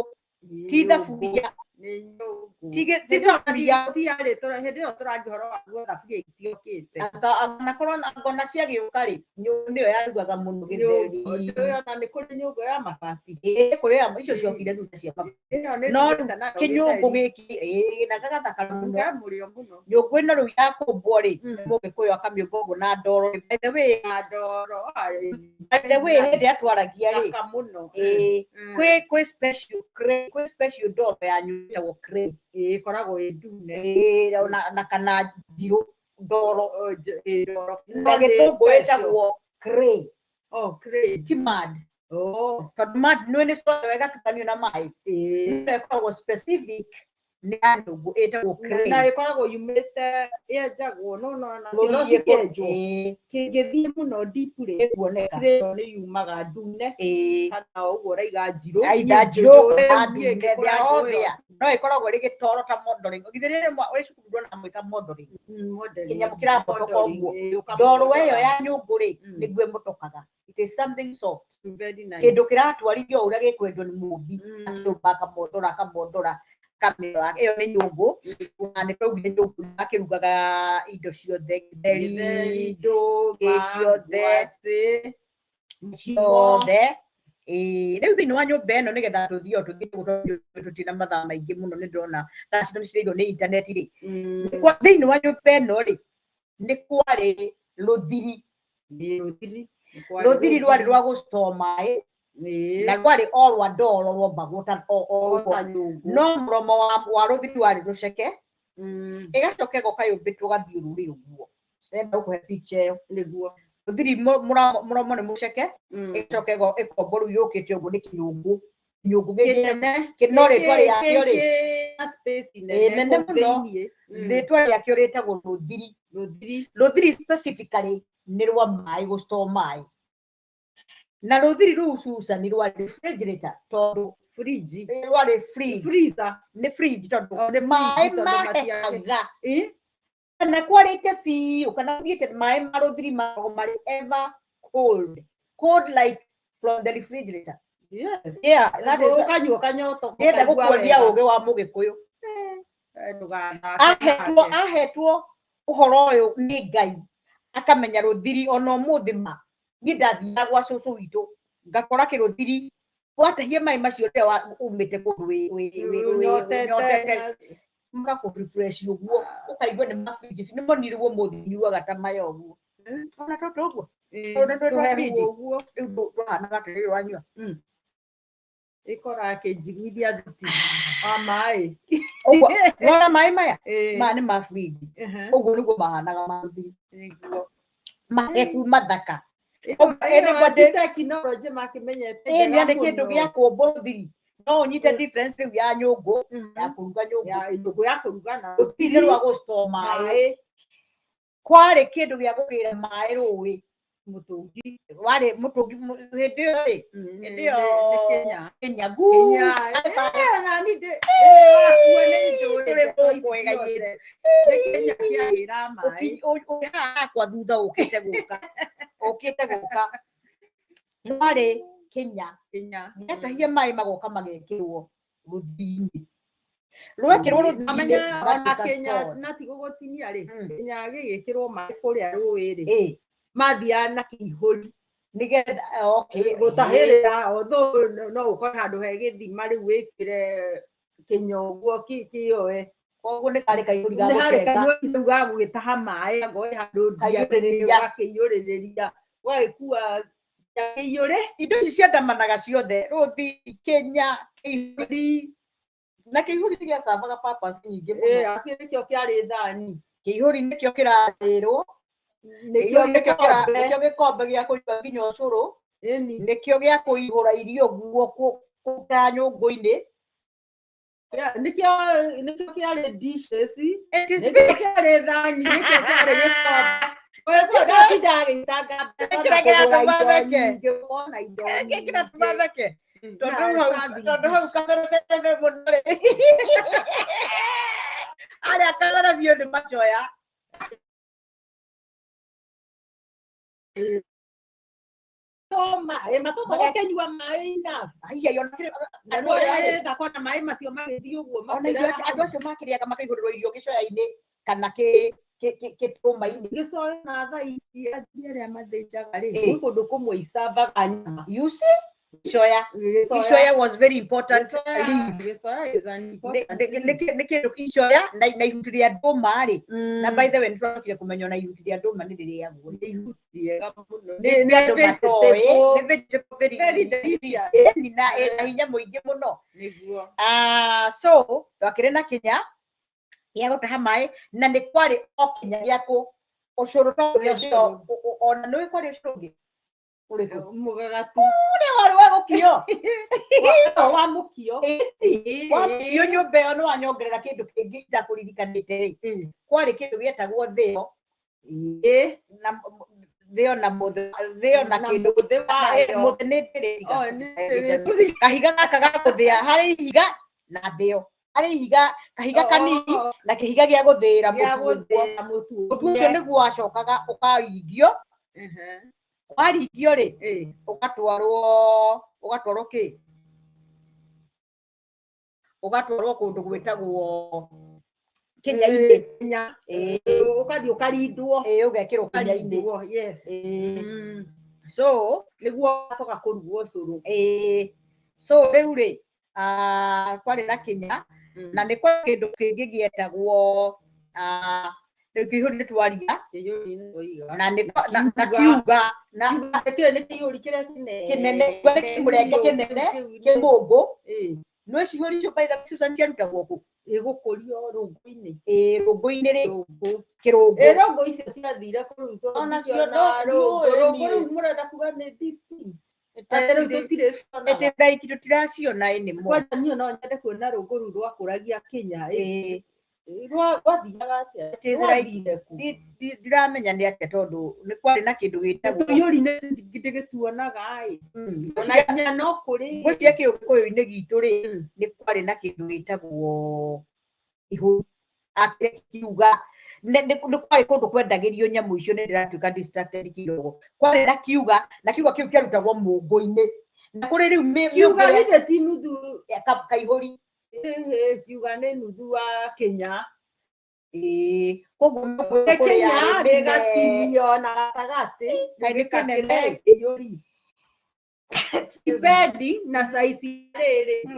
Speaker 3: ti thaburia.
Speaker 6: Nĩ nyũngũ.
Speaker 3: Ti
Speaker 6: Hĩndĩ ĩyo
Speaker 3: thaburia.
Speaker 6: gũtiarĩ hĩndĩ ĩyo tũraria ũhoro wa guo thaburia itiokĩte.
Speaker 3: Anakorwo ona ciagĩũka rĩ, nyũngũ nĩyo yarugaga mũno gĩtheri.
Speaker 6: Nyũngũ, ona nĩ kũrĩ nyũngũ ya mabati.
Speaker 3: Ĩĩ kũrĩ ya icio ciokire thutha cia mabati.
Speaker 6: Ĩyo nĩ
Speaker 3: No
Speaker 6: ndĩrĩte nayo
Speaker 3: kĩnyũngũ
Speaker 6: gĩtheri.
Speaker 3: gĩkĩ, ĩĩ na gagathakara mũno.
Speaker 6: Ke mũrĩo mũno.
Speaker 3: Nyũngũ ĩno rĩu ya kũmbwo rĩ, mũgĩkũyũ akamĩũmba ũguo na ndoro rĩ. By the way,
Speaker 6: Na ndoro. Ai,
Speaker 3: by the way, hĩndĩ ĩrĩa twaragia rĩ,
Speaker 6: thaka mũno.
Speaker 3: ĩĩ kwĩ special clay, kwĩ special ndoro ya nyũngũ ĩtagwo clay.
Speaker 6: Ĩĩ ĩkoragwo ĩ ndune.
Speaker 3: Ĩĩ na kana njirũ ndoro.
Speaker 6: Ĩĩ ndoro.
Speaker 3: Na gĩthũngũ ĩtagwo clay.
Speaker 6: Oh, clay.
Speaker 3: Ti mud.
Speaker 6: Oh.
Speaker 3: Tondũ mud nĩ nĩ soda ĩgatukanio na maĩ.
Speaker 6: Ĩĩ.
Speaker 3: Ĩno ĩkoragwo specific nĩ ya nyũngũ ĩtagwo clay.
Speaker 6: Na ĩkoragwo yumĩte yenjagwo no no na
Speaker 3: Bũrũri
Speaker 6: no cikenjwo.
Speaker 3: Ĩĩ.
Speaker 6: Kĩngĩthiĩ mũno deep rĩ,
Speaker 3: Ĩkuoneka.
Speaker 6: clay ĩyo nĩ yumaga ndune
Speaker 3: Ĩĩ.
Speaker 6: kana ũguo ũraiga njirũ.
Speaker 3: Aitha
Speaker 6: Niĩ
Speaker 3: njirũ
Speaker 6: njũĩ
Speaker 3: kana
Speaker 6: niĩ
Speaker 3: ndune,
Speaker 6: ngĩkũra
Speaker 3: they are all
Speaker 6: njũĩ
Speaker 3: there. No ĩkoragwo ĩrĩ gĩtoro ta modeling. Githĩ rĩrĩ wĩ cukuru ndona mwĩka modeling? Kĩnyamũ kĩramotoka ũguo. Ndoro ĩyo ya nyũngũ rĩ, nĩguo ĩmotokaga. It is something soft, kĩndũ kĩratwarithio o ũrĩa gĩkwendwo nĩ mũmbi. Akĩũmba akamondora, akamondora, akamĩoya. Ĩyo nĩ nyũngũ, na nĩ twaugire nyũngũ akĩrugaga indo ciothe, gĩtheri, kĩ ciothe, ciothe. Ĩĩ, rĩu thĩinĩ wa nyũmba ĩno, nĩgetha tũthiĩ o tũthiĩ ũguo, tondũ tũtirĩ na mathaa maingĩ mũno, nĩ ndĩrona thaa citũ nĩ cirĩirwo nĩ intaneti rĩ. Thĩinĩ wa nyũmba ĩno rĩ, nĩ kwarĩ rũthiri. Rũthiri rwarĩ rwa gũstore maĩ, na rwarĩ o rwa ndoro rwombagwo ta o ũguo, no mũromo wa rũthiri warĩ rũceke, ĩgacoka ĩgoka yũmbĩtwo gathiũrũrĩ ũguo. Ndĩrenda gũkũhe picture ĩyo.
Speaker 6: Nĩguo.
Speaker 3: Rũthiri mũromo nĩ mũceke, ĩgacoka ĩkombwo rĩu yũkĩte ũguo nĩ kĩnyũngũ, kĩnyũngũ gĩkĩ, no rĩtwa rĩakĩo rĩ, ĩ, nene mũno. Rĩtwa rĩakĩo rĩtagwo rũthiri.
Speaker 6: Rũthiri.
Speaker 3: Rũthiri specifically nĩ rwa maĩ, gũstore maĩ. Na rũthiri rũu, Susan, rwarĩ refrigerator, tondũ
Speaker 6: Fridge.
Speaker 3: Rwarĩ fridge.
Speaker 6: Freezer.
Speaker 3: Nĩ fridge, tondũ
Speaker 6: O, nĩ
Speaker 3: maĩ
Speaker 6: fridge, tondũ
Speaker 3: mahehaga
Speaker 6: Ĩ?
Speaker 3: kana kwarĩte biũ kana gũthiĩte, maĩ ma rũthiri makoragwo marĩ ever cold, cold like from the refrigerator. Yeah, that is
Speaker 6: Ũkanyua kanyoto.
Speaker 3: Ndĩrenda
Speaker 6: ũkaigua
Speaker 3: gũkuonia
Speaker 6: wega.
Speaker 3: ũgĩ wa mũgĩkũyũ.
Speaker 6: Eh, ndũgathake
Speaker 3: Ahetwo
Speaker 6: nake.
Speaker 3: Ahetwo ũhoro ũyũ nĩ Ngai, akamenya rũthiri. Ona ũmũthĩ ma niĩ ndathiaga gwa cũcũ witũ ngakora kĩrũthiri, watahie maĩ macio rĩrĩa umĩte kũndũ
Speaker 6: Ũnyotete.
Speaker 3: ũnyotete, magakũ refresh ũguo, ũkaigua nĩ mabridge. Nĩ monire ũmũthĩ nyuaga ta maya ũguo, ona tũtũ ũguo.
Speaker 6: Ĩ,
Speaker 3: Tondũ nĩ twa
Speaker 6: tũhehu
Speaker 3: fridge.
Speaker 6: ũguo.
Speaker 3: Rĩu ndũhanaga atĩrĩrĩ wanyua.
Speaker 6: Ĩkoraga kĩnjiguithia thuti wa maĩ.
Speaker 3: Ũguo wona maĩ maya,
Speaker 6: Ĩ,
Speaker 3: maya nĩ ma fridge. Ũguo nĩguo mahanaga ma rũthiri.
Speaker 6: Nĩguo.
Speaker 3: Mahehu mathaka.
Speaker 6: Ĩyo
Speaker 3: Anybody-
Speaker 6: ti tekinoronjĩ makĩmenyete.
Speaker 3: Ĩ,
Speaker 6: Njega
Speaker 3: nĩ kĩndũ
Speaker 6: mũno.
Speaker 3: gĩa kũmbwo rũthiri, no ũnyite difference rĩu ya nyũngũ ya kũruga, nyũngũ
Speaker 6: Ya nyũngũ ya kũruga na
Speaker 3: rũthiri nĩ rwa gũstore maĩ.
Speaker 6: Maĩ.
Speaker 3: Kwarĩ kĩndũ gĩa kũgĩra maĩ rũĩ.
Speaker 6: Mũtũngi.
Speaker 3: Warĩ mũtũngi hĩndĩ ĩyo rĩ, hĩndĩ ĩyo
Speaker 6: Nĩ Kenya.
Speaker 3: Kenya gu
Speaker 6: Kenya.
Speaker 3: Bye-bye.
Speaker 6: Eh, na ni ndĩrakua nĩ njũĩ
Speaker 3: Tũrĩ
Speaker 6: ndeto ici
Speaker 3: gũkũ ĩgaiyĩte.
Speaker 6: ciothe. Nĩ Kenya kĩagĩra maĩ.
Speaker 3: Ũrĩ haha hakwa thutha ũkĩte gũka, ũkĩte gũka, rwarĩ Kenya.
Speaker 6: Kenya.
Speaker 3: Nĩatahie maĩ magoka magekĩrwo rũthiri-inĩ, rwekĩrwo rũthiri-inĩ
Speaker 6: Amenya ona
Speaker 3: magatuĩka
Speaker 6: Kenya
Speaker 3: stored.
Speaker 6: na ti gũgũtinia rĩ, Kenya gĩgĩkĩrwo maĩ kũrĩa rũĩ rĩ,
Speaker 3: Ĩ,
Speaker 6: mathiaga na kĩihũri.
Speaker 3: Nĩgetha, okay.
Speaker 6: Gũtahĩrĩra, although no ũkore handũ he gĩthima rĩu wĩkĩre kĩnya ũguo kĩoe.
Speaker 3: Koguo nĩ karĩ kaihũri ga
Speaker 6: Nĩ harĩ
Speaker 3: gũcenga.
Speaker 6: kaihũri rĩu ga gũgĩtaha maĩ, angorwo he handũ ndia
Speaker 3: Kaiyũrĩrĩria.
Speaker 6: ũgakĩiyũrĩrĩria, ũgagĩkua kĩiyũre.
Speaker 3: Indo ici ciandamanaga ciothe, rũthiri, Kenya, kĩihũri, na kĩihũri nĩ gĩacavaga purpose nyingĩ mũno.
Speaker 6: Akĩ nĩkĩo kĩarĩ thani.
Speaker 3: Kĩihũri nĩkĩo kĩrarĩrwo.
Speaker 6: Nĩkĩo
Speaker 3: Kĩihũri nĩkĩo
Speaker 6: gĩkombe.
Speaker 3: Nĩkĩo gĩkombe gĩa kũnyua nginya ũcũrũ.
Speaker 6: Ĩni.
Speaker 3: Nĩkĩo gĩa kũihũra irio ũguo kũta nyũngũ-inĩ.
Speaker 6: Yeah, nĩkĩo kĩarĩ dishes.
Speaker 3: It is
Speaker 6: Nĩkĩo kĩarĩ thani, nĩkĩo kĩarĩ gĩkombe. Koguo ndatinda agĩitanga mbeca na
Speaker 3: Ĩkĩra
Speaker 6: kũgũra indo
Speaker 3: tũmatheke.
Speaker 6: nyingĩ, ũkona indo
Speaker 3: Ngĩkĩra
Speaker 6: nyingĩ.
Speaker 3: tũmatheke, tondũ
Speaker 6: Na
Speaker 3: hau
Speaker 6: serving
Speaker 3: tondũ hau
Speaker 6: dish.
Speaker 3: kabere bere mũno rĩ, arĩa kabere biũ nĩ macoya.
Speaker 6: Maĩ matoma ũkĩnyua maĩ enough.
Speaker 3: Ai, ai, ona
Speaker 6: Na
Speaker 3: andũ
Speaker 6: no
Speaker 3: aya rĩ,
Speaker 6: wetha kona maĩ macio magĩthiĩ ũguo
Speaker 3: ona ithuĩ
Speaker 6: makĩraha.
Speaker 3: andũ acio makĩrĩaga makaihũrĩrwo irio gĩcoya-inĩ kana kĩtũma-inĩ.
Speaker 6: Gĩcoyo na thaa ici athuri arĩa mathĩnjaga rĩ,
Speaker 3: Ĩ.
Speaker 6: gwĩ kũndũ kũmwe icambaga nyama.
Speaker 3: You see, icoya.
Speaker 6: Gĩcoya.
Speaker 3: Icoya was very important
Speaker 6: Gĩcoya.
Speaker 3: leaf.
Speaker 6: Gĩcoya is an important leaf.
Speaker 3: Nĩ kĩndũ icoya na ihuti rĩa ndũma rĩ, na by the way nĩtwacokire kũmenya ona ihuti rĩa ndũma nĩ rĩrĩagwo.
Speaker 6: Nĩ ihuti rĩega mũno.
Speaker 3: Nĩ
Speaker 6: Nĩ
Speaker 3: andũ matoĩ
Speaker 6: vegetable.
Speaker 3: nĩ vegetable very
Speaker 6: Very delicious.
Speaker 3: Ĩni, na ĩna hinya mũingĩ mũno.
Speaker 6: Nĩguo.
Speaker 3: Ah, so twakĩrĩ na Kenya gĩa gũtaha maĩ, na nĩ kwarĩ o Kenya gĩa kũ ũcũrũ, tondũ hĩndĩ ĩyo
Speaker 6: Ũcũrũ.
Speaker 3: ona nĩ kwarĩ ũcũrũ ũngĩ ũrĩkũ?
Speaker 6: Mũgagatu.
Speaker 3: Ũrĩa warĩ wa gũkio.
Speaker 6: Wa mũkio.
Speaker 3: Wa mũkio. Nyũmba ĩyo nĩ wanyongerera kĩndũ kĩngĩ itakũririkanĩte rĩ, kwarĩ kĩndũ gĩetagwo thĩo. Na thĩo na mũthĩ, thĩo na
Speaker 6: Na
Speaker 3: kĩndũ
Speaker 6: mũthĩ wayo.
Speaker 3: Mũthĩ nĩ ndĩrĩ.
Speaker 6: Oh, nĩ ndĩrĩ.
Speaker 3: Kahiga gaka ga gũthĩa, harĩ ihiga na thĩo. Arĩ ihiga kahiga kanini na kĩhiga gĩa gũthĩĩra
Speaker 6: Gĩa
Speaker 3: mũtu ũguo.
Speaker 6: gũthĩĩra mũtu.
Speaker 3: Mũtu ũcio nĩguo wacokaga ũkaringio. Waringio rĩ, ũgatwarwo kĩ, ũgatwarwo kũndũ gwĩtagwo kĩnya-inĩ.
Speaker 6: Kĩnya.
Speaker 3: Ĩĩ.
Speaker 6: Ũgathiĩ ũkarindwo.
Speaker 3: Ĩĩ, ũgekĩrwo kĩnya-inĩ.
Speaker 6: Ũkarindwo, yes.
Speaker 3: Ĩĩ.
Speaker 6: Mm.
Speaker 3: So
Speaker 6: nĩguo wacoka kũrugwo ũcũrũ.
Speaker 3: Ĩĩ, so rĩu rĩ, kwarĩ na kĩnya na nĩ kwarĩ kĩndũ kĩngĩ gĩetagwo, rĩu kĩihũri nĩ twaria na nĩ na kiuga na
Speaker 6: Kĩu nĩ kĩihũri kĩrĩa kĩnene.
Speaker 3: Kĩnene, kiuga nĩ kĩmũrenge kĩnene kĩmũngũ. No cihũri icio, by the way, Susan, ciarutagwo kũ?
Speaker 6: Ĩgũkũrio rũngũ-inĩ.
Speaker 3: Ĩĩ, rũngũ-inĩ rĩ.
Speaker 6: Rũngũ.
Speaker 3: Kĩrũngũ.
Speaker 6: Ĩ, rũngũ icio ciathire kũrutwo.
Speaker 3: Ona cio
Speaker 6: ndingĩona rũngũ.
Speaker 3: ndũĩ
Speaker 6: Rũngũ
Speaker 3: niĩ.
Speaker 6: rũu mũrenda kuga nĩ distinct. Atĩ rĩu tũtirĩ cionaga.
Speaker 3: Ĩtĩ thaa tũtiraciona anymore.
Speaker 6: Kwanja niĩ no nyende kuona rũngũ rũu rwakũragia kĩnya ĩ.
Speaker 3: Ĩĩ.
Speaker 6: Rwathiaga atĩa?
Speaker 3: It is like
Speaker 6: Rwathire kũ?
Speaker 3: Ndiramenya nĩ atĩa tondũ nĩ kwarĩ na kĩndũ gĩtagwo
Speaker 6: Tũiyũri nĩ ndĩgĩtuonaga ĩ. Ona inya no kũrĩ.
Speaker 3: Ngwĩciria kĩũgĩkũyũ-inĩ gitũ rĩ, nĩ kwarĩ na kĩndũ gĩtagwo ihũri akĩrĩ kiuga nĩ kwarĩ kũndũ kwendagĩrio nyamũ icio. Nĩ ndĩratuĩka distracted kidogo. Kwarĩ na kiuga, na kiuga kĩu kĩarutagwo mũngũ-inĩ na kũrĩ rĩu
Speaker 6: Kiuga
Speaker 3: mĩũngũ ya
Speaker 6: githĩ ti nuthu
Speaker 3: ya kaihũri.
Speaker 6: Ĩhĩ, kiuga nĩ nuthu wa kĩnya.
Speaker 3: Ĩĩ, koguo mĩũngũ
Speaker 6: Nĩ
Speaker 3: ĩyo kũrĩ
Speaker 6: kĩnya
Speaker 3: yarĩ mĩnene.
Speaker 6: gĩgatinio na gatagatĩ
Speaker 3: Kaĩ nĩ kĩnene.
Speaker 6: Kĩihũri. Depending na size rĩrĩ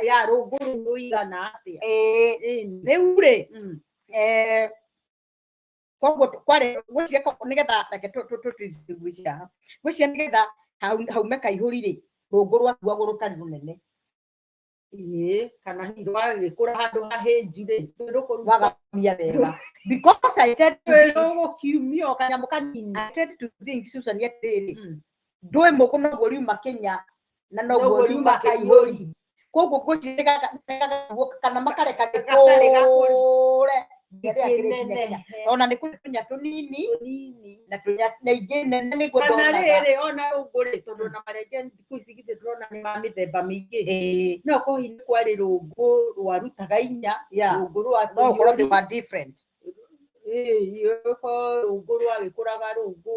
Speaker 6: ya rũngũ rũu rũigana atĩa.
Speaker 3: Ĩĩ.
Speaker 6: Ĩni.
Speaker 3: Rĩu rĩ, koguo kwarĩ ngwĩciria nĩgetha reke tũ distinguish haha. Ngwĩciria nĩgetha haume kaihũri rĩ, rũngũ rwatuagwo rũtarĩ rũnene.
Speaker 6: Ĩĩ, kana hihi rwagĩkũra handũ hahĩnju rĩ, rũkũruta
Speaker 3: Rwagamia wega, because I tend to think
Speaker 6: rũgũkiumio kanyamũ kanini.
Speaker 3: I tend to think, Susan, atĩrĩrĩ, ndũĩ mũkũ noguo riuma kĩnya na noguo
Speaker 6: Noguo
Speaker 3: riuma
Speaker 6: riuma
Speaker 3: kaihũri.
Speaker 6: kaihũri.
Speaker 3: Koguo ngwĩciria kana makareka
Speaker 6: Gatarĩ gakũre.
Speaker 3: gĩkũre nginya rĩrĩa kĩrĩkinya
Speaker 6: Kĩnenehe.
Speaker 3: kĩnya. Ona nĩ kũrĩ tũnya tũnini
Speaker 6: Tũnini.
Speaker 3: na tũnya na ingĩ nene nĩguo
Speaker 6: Kana
Speaker 3: ndonaga.
Speaker 6: rĩrĩ, ona rũngũ rĩ, tondũ ona marenge thikũ ici githĩ ndĩrona nĩ ma mĩthemba mĩingĩ.
Speaker 3: Ĩĩ.
Speaker 6: No korwo hihi nĩ kwarĩ rũngũ rwarutaga inya, rũngũ rwa
Speaker 3: No ũkorwo they
Speaker 6: tũiyũri.
Speaker 3: were different.
Speaker 6: Ĩĩ, ũkorwo rũngũ rwagĩkũraga rũngũ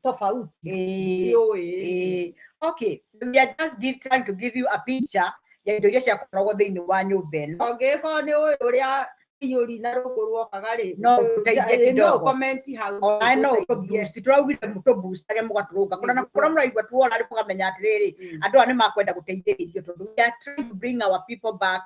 Speaker 6: tofauti.
Speaker 3: Ĩĩ.
Speaker 6: Ndiũĩ.
Speaker 3: Ĩĩ. Okay, we are just trying to give you a picture ya indo iria ciakoragwo thĩinĩ wa nyũmba ĩno.
Speaker 6: Angĩkorwo nĩ ũĩ ũrĩa kĩiyũri na rũngũ rwokaga rĩ,
Speaker 3: No ũtũteithie
Speaker 6: no
Speaker 3: kidogo.
Speaker 6: comment hau.
Speaker 3: Ona no
Speaker 6: ũtũteithie.
Speaker 3: ũtũboost, tũraugire mũtũboostage mũgatũrũnga kũrĩa na kũrĩa mũraigua tuona rĩ, mũgamenya atĩrĩrĩ, andũ aya nĩ makwenda gũteithĩrĩrio tondũ we are trying to bring our people back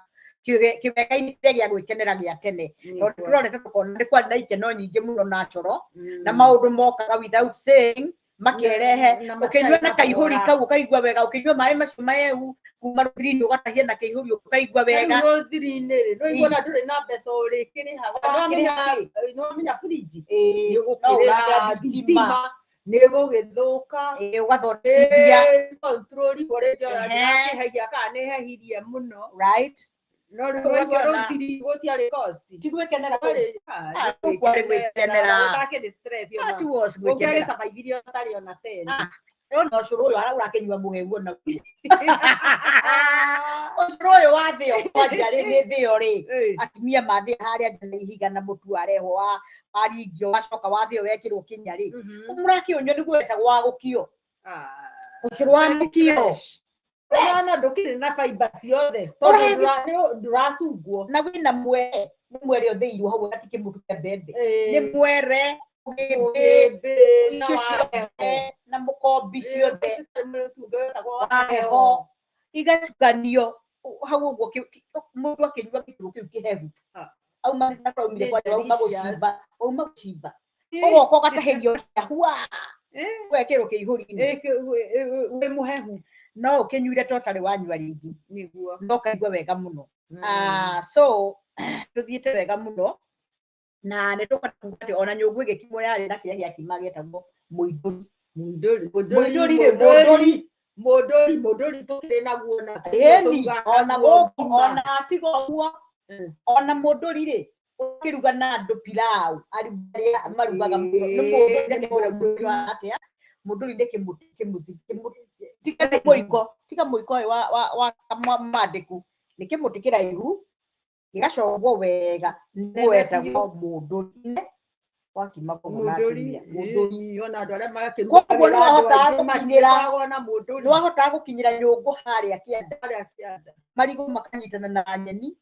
Speaker 3: kĩwega-inĩ kĩrĩa gĩa gwĩkenera gĩa tene, tondũ tũrorete tũkona nĩ kwarĩ na ikeno nyingĩ mũno natural na maũndũ mokaga without saying makerehe.
Speaker 6: Na
Speaker 3: ũkĩnyua na
Speaker 6: matiarĩ
Speaker 3: kaihũri
Speaker 6: na
Speaker 3: kau ũkaigua wega, ũkĩnyua maĩ macio mahehu kuma rũthiri-inĩ ũgatahia na kĩihũri ũkaigua wega.
Speaker 6: Rĩu rũthiri-inĩ rĩ, nĩwaigua ona ndũrĩ na mbeca ũrĩkĩrĩhaga.
Speaker 3: Ũrakĩrĩha kĩ?
Speaker 6: Nĩwamenya burinji
Speaker 3: Ĩĩ,
Speaker 6: nĩ
Speaker 3: no
Speaker 6: ũgũkĩrĩha
Speaker 3: ũragĩra thitima.
Speaker 6: thitima nĩ ĩgũgĩthũka.
Speaker 3: Ĩĩ, ũgathondekithia.
Speaker 6: Control igua rĩngĩ ona ndĩrakĩhegia kana nĩ hehirie mũno.
Speaker 3: Right.
Speaker 6: No rĩu
Speaker 3: Rĩu
Speaker 6: waigua
Speaker 3: ũgakĩona-
Speaker 6: rũthiri gũtiarĩ cost.
Speaker 3: Ti gwĩkenera
Speaker 6: Kwarĩ-
Speaker 3: Ah, kũu kwarĩ gwĩkenera.
Speaker 6: Gũtakĩrĩ stress ona.
Speaker 3: That was gwĩkenera.
Speaker 6: Ũngĩagĩcabaibirie ũtarĩ ona 10.
Speaker 3: Ah, ona ũcũrũ ũyũ ũrakĩnyua mũhehu ona ũcũrũ ũyũ wa thĩo kwanja rĩ, nĩ thĩo rĩ, atumia mathĩa harĩa nja na ihiga na mũtu warehwo wa waringio wacoka wathĩo wekĩrwo kĩnya rĩ, mũrakĩũnyua nĩguo wetagwo wa gũkio, ũcũrũ wa mũkio.
Speaker 6: Ona ndũkĩrĩ na fiber ciothe tondũ
Speaker 3: Ũrathi-
Speaker 6: ndũracungwo.
Speaker 3: Na wĩna mwere, nĩ mwere ũthĩirwo hau na ti kĩmũtu kĩa mbembe, nĩ mwere ũgĩmbĩ
Speaker 6: Ũgĩmbĩ na
Speaker 3: icio
Speaker 6: wa
Speaker 3: ciothe na mũkombi ciothe
Speaker 6: wa
Speaker 3: wa heho igatukanio hau ũguo, mũndũ akĩnyua gĩtũrũ kĩu kĩhehu auma na kũraumire
Speaker 6: Nĩ
Speaker 3: kwanja wauma
Speaker 6: delicious.
Speaker 3: gũcimba, wauma gũcimba ũgoka ũgatahĩrio hua ũgekĩrwo kĩihũri-inĩ.
Speaker 6: Wĩ mũhehu.
Speaker 3: No ũkĩnyuire ta ũtarĩ wanyua rĩngĩ.
Speaker 6: Nĩguo.
Speaker 3: No ũkaigua wega mũno. Ah, so tũthiĩte wega mũno na nĩ tũkwenda kuga atĩ ona nyũngũ ĩgĩkimwo yarĩ na kĩrĩa gĩakima gĩetagwo mũindũri.
Speaker 6: Mũndũri.
Speaker 3: Mũindũri rĩ, mũndũri.
Speaker 6: Mũndũri tũkĩrĩ naguo na
Speaker 3: Ĩni, ona gũkũ ona tiga ũguo, ona mũndũri rĩ, ũkĩruga na andũ pilau arĩa marugaga mũno nĩ mũndũri. Reke ngwĩre mũndũri wa atĩa. Mũndũri nĩ kĩmũtĩ kĩmũtĩ kĩmũtĩ, tiga nĩ mũiko, tiga mũiko ũyũ wa mandĩku, nĩ kĩmũtĩ kĩraihu. Gĩgacongwo wega nĩguo
Speaker 6: Nene
Speaker 3: wetagwo mũndũri wakimagwo ũguo na
Speaker 6: Mũndũri,
Speaker 3: atumia mũndũri.
Speaker 6: ĩĩ, ona andũ arĩa
Speaker 3: Koguo
Speaker 6: makĩrugagĩra
Speaker 3: nĩ
Speaker 6: andũ
Speaker 3: wahotaga
Speaker 6: aingĩ
Speaker 3: gũkinyĩra-
Speaker 6: matikoragwo na mũndũri
Speaker 3: nĩ wahotaga gũkinyĩra nyũngũ harĩa kĩanda
Speaker 6: harĩa kĩanda.
Speaker 3: Marigũ makanyitana na nyeni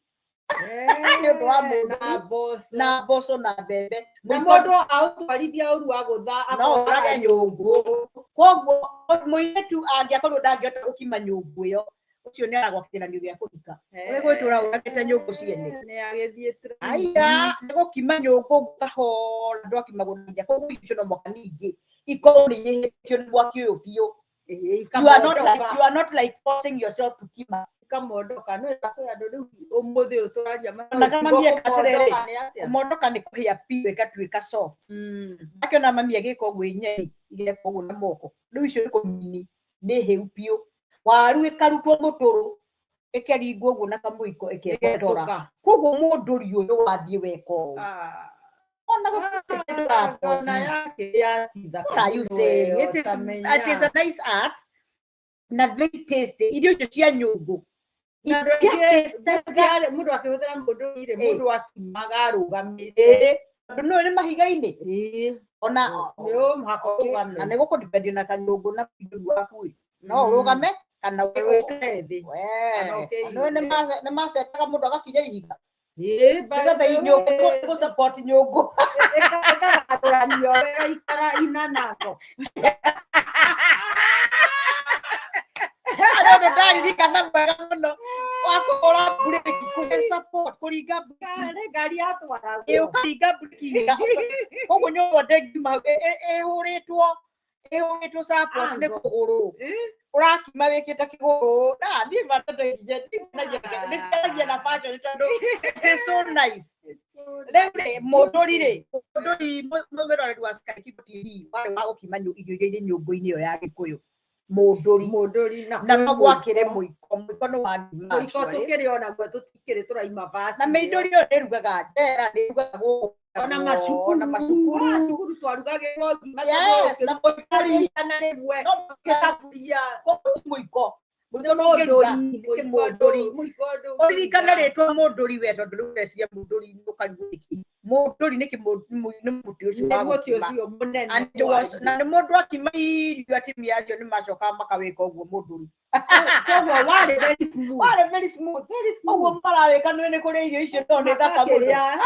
Speaker 3: nĩ ũndũ wa
Speaker 6: Na
Speaker 3: mũndũri
Speaker 6: mboco.
Speaker 3: Na mboco na mbembe.
Speaker 6: Na
Speaker 3: Mũiko-
Speaker 6: mũndũ aũtwarithia ũru agũtha
Speaker 3: no ũrage nyũngũ. Koguo mũirĩtu angĩakorwo ndangĩhota gũkima nyũngũ ĩyo, ũcio nĩ aragwa kĩgeranio gĩa kũhika. Ũrĩ gwĩtũra ũragĩte nyũngũ ciene.
Speaker 6: Nĩ agĩthiĩ.
Speaker 3: Aya nĩ gũkima nyũngũ kahora ndwakimagwo na ihenya. Koguo icio no mũhaka ningĩ ikorwo nĩ ihĩtio nĩ mwaki ũyũ biũ. You are not like forcing yourself to kima.
Speaker 6: Ikamondoka no kwĩ andũ rĩu ũmũthĩ ũyũ tũraria.
Speaker 3: Ona kama mami eka atĩrĩrĩ,
Speaker 6: Kũmondoka nĩ atĩa?
Speaker 3: Kũmondoka nĩ kũhĩa biũ ĩgatuĩka soft. Akĩona mami agĩka ũguo inyei igeka ũguo na moko rĩu icio nĩ kũmini nĩ hĩu biũ. Waru ĩkarutwo mũtũrũ ĩkeringwo ũguo na kamũiko ĩkegotora.
Speaker 6: Ĩgetũka.
Speaker 3: Koguo mũndũri ũyũ wathiĩ weka ũũ
Speaker 6: Ah.
Speaker 3: ona gũtirĩ kĩndũ ũraboci.
Speaker 6: Ona yake yatithaka
Speaker 3: What are you
Speaker 6: mũno
Speaker 3: saying?
Speaker 6: ĩyo,
Speaker 3: It is,
Speaker 6: ũtamenya.
Speaker 3: it is a nice art na very tasty. Irio icio cia nyũngũ
Speaker 6: Na andũ aingĩ
Speaker 3: itiatastaga.
Speaker 6: Mũndũ akĩhũthĩra mũndũri rĩ,
Speaker 3: Ĩ.
Speaker 6: mũndũ akimaga arũgamĩte.
Speaker 3: Ĩĩ, tondũ nĩũĩ nĩ mahiga-inĩ ona
Speaker 6: Nĩ ũmũhaka ũrũgame.
Speaker 3: Na nĩ gũkũdipendio na kanyũngũ na mũndũri waku ĩ no ũrũgame kana
Speaker 6: Ũikare thĩ. Kana ũkĩigue.
Speaker 3: nĩũĩ nĩ macetaga mũndũ agakinya ihiga
Speaker 6: Ĩ, by
Speaker 3: nĩgetha
Speaker 6: the way,
Speaker 3: nyũngũ nĩ support nyũngũ.
Speaker 6: Ĩkagarũranio wega ikara inanago.
Speaker 3: Arĩa ũndũ ndaririkana mwega mũno wa kũhũra mburĩki kũhe support kũringa mburĩki.
Speaker 6: Nĩ ngari yatwaragwo.
Speaker 3: Ĩ, ũkaringa mburĩki ihiga koguo nyũngũ ndĩngiuma hau ĩhũrĩtwo support nĩ
Speaker 6: Angle.
Speaker 3: kũgũrũ.
Speaker 6: Ĩ,
Speaker 3: Ũrakima wĩkĩte kĩgũrũ na niĩ matendo ici nĩ ciaragia na fashion tondũ it is so nice. Rĩu rĩ mũndũri rĩ mũndũri mwĩroreri wa Sky Kibo TV warĩ wa gũkima irio iria irĩ nyũngũ-inĩ ĩyo ya Gĩkũyũ mũndũri.
Speaker 6: Mũndũri na
Speaker 3: Na no
Speaker 6: kwĩ
Speaker 3: gwakĩrĩ
Speaker 6: mũiko.
Speaker 3: Mũiko mũiko nĩ wa ngima
Speaker 6: Mũiko
Speaker 3: actually.
Speaker 6: tũkĩrĩ onaguo tũtikĩrĩ tũraima basi
Speaker 3: Na mĩndũri ĩyo nĩ ĩrugaga njera nĩ ĩrugaga gũkũ
Speaker 6: ona macukuru
Speaker 3: ona macukuru.
Speaker 6: Macukuru twarugagĩrwo ngima.
Speaker 3: Yes, na mũndũri
Speaker 6: na rĩmwe
Speaker 3: no
Speaker 6: gĩthaburia.
Speaker 3: Koguo ti mũiko mũiko no ũngĩruga nĩ mũndũri. Ũririkane rĩtwa mũndũri we tondũ rĩu ũreciria mũndũri nĩ ũkarigwo nĩkĩ mũndũri nĩ nĩ mũtĩ ũcio wa
Speaker 6: mũtĩ
Speaker 3: gũkima.
Speaker 6: Ũcio mũnene.
Speaker 3: And it was- na nĩ mũndũ akima irio atumia acio nĩ macokaga makawĩka ũguo mũndũri.
Speaker 6: Koguo warĩ very smooth.
Speaker 3: Warĩ very smooth.
Speaker 6: Very smooth.
Speaker 3: Ũguo marawĩka nĩ nĩ kũrĩa irio icio no nĩ thaka mũno.
Speaker 6: Makakĩrĩa.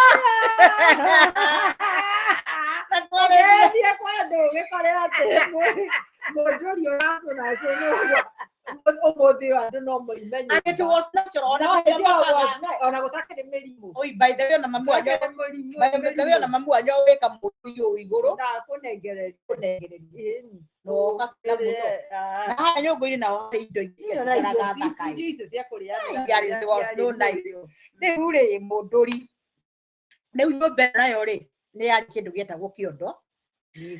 Speaker 3: Na kwarĩ
Speaker 6: Ũgĩthiĩ kwa andũ ũgĩkore atĩ mũndũri ũracũnacũnwo ũmũthĩ ũyũ andũ no moime
Speaker 3: And it
Speaker 6: nyũmba.
Speaker 3: was natural ona
Speaker 6: No,
Speaker 3: kũrĩa
Speaker 6: it
Speaker 3: makaga.
Speaker 6: was ona gũtakĩrĩ mĩrimũ.
Speaker 3: Oi, by the way ona mamu wanyu
Speaker 6: Gũtakĩrĩ mĩrimũ,
Speaker 3: by the way ona mamu wanyu wĩka mũndũri ũyũ igũrũ
Speaker 6: Ndakũnengereria.
Speaker 3: kũnengereria
Speaker 6: Ĩni.
Speaker 3: na ũgakĩra mũno. Na haha nyũngũ-inĩ nao harĩ indo ingĩ
Speaker 6: Ĩyo na irio
Speaker 3: ciatigaraga
Speaker 6: ici-
Speaker 3: thaka.
Speaker 6: irio icio cia kũrĩa
Speaker 3: Ai, it was so nice. Rĩu rĩ mũndũri rĩu nyũmba ĩno nayo rĩ nĩ yarĩ kĩndũ gĩetagwo kĩondo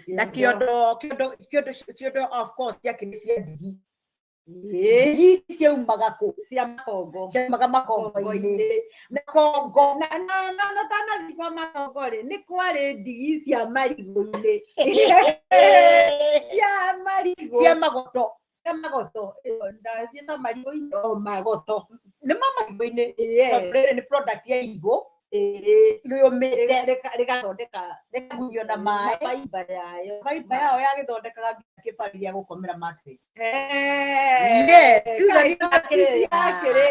Speaker 3: na kĩondo kĩondo kĩondo kĩondo of course ciakĩrĩ cia ndigi. Ndigi ici ciaumaga kũ?
Speaker 6: Cia makongo.
Speaker 3: Ciaumaga makongo-inĩ.
Speaker 6: Makongo-inĩ.
Speaker 3: Makongo.
Speaker 6: Na tanathi kwa makongo rĩ nĩ kwarĩ ndigi cia marigũ-inĩ cia marigũ.
Speaker 3: Cia magoto.
Speaker 6: Cia magoto. Ĩyo, ndaciĩta marigũ-inĩ o magoto.
Speaker 3: Nĩ ma marigũ-inĩ
Speaker 6: Yes.
Speaker 3: tondũ rĩrĩ nĩ product ya irigũ
Speaker 6: Ĩĩ.
Speaker 3: rĩũmĩte
Speaker 6: Rĩgathondeka
Speaker 3: rĩkagunio na maĩ.
Speaker 6: Baimba yayo.
Speaker 3: Baimba yao yagĩthondekaga nginya kĩbari gĩa gũkomera mattress.
Speaker 6: Eh,
Speaker 3: Yes, Susan
Speaker 6: kaĩ no ciakĩrĩte.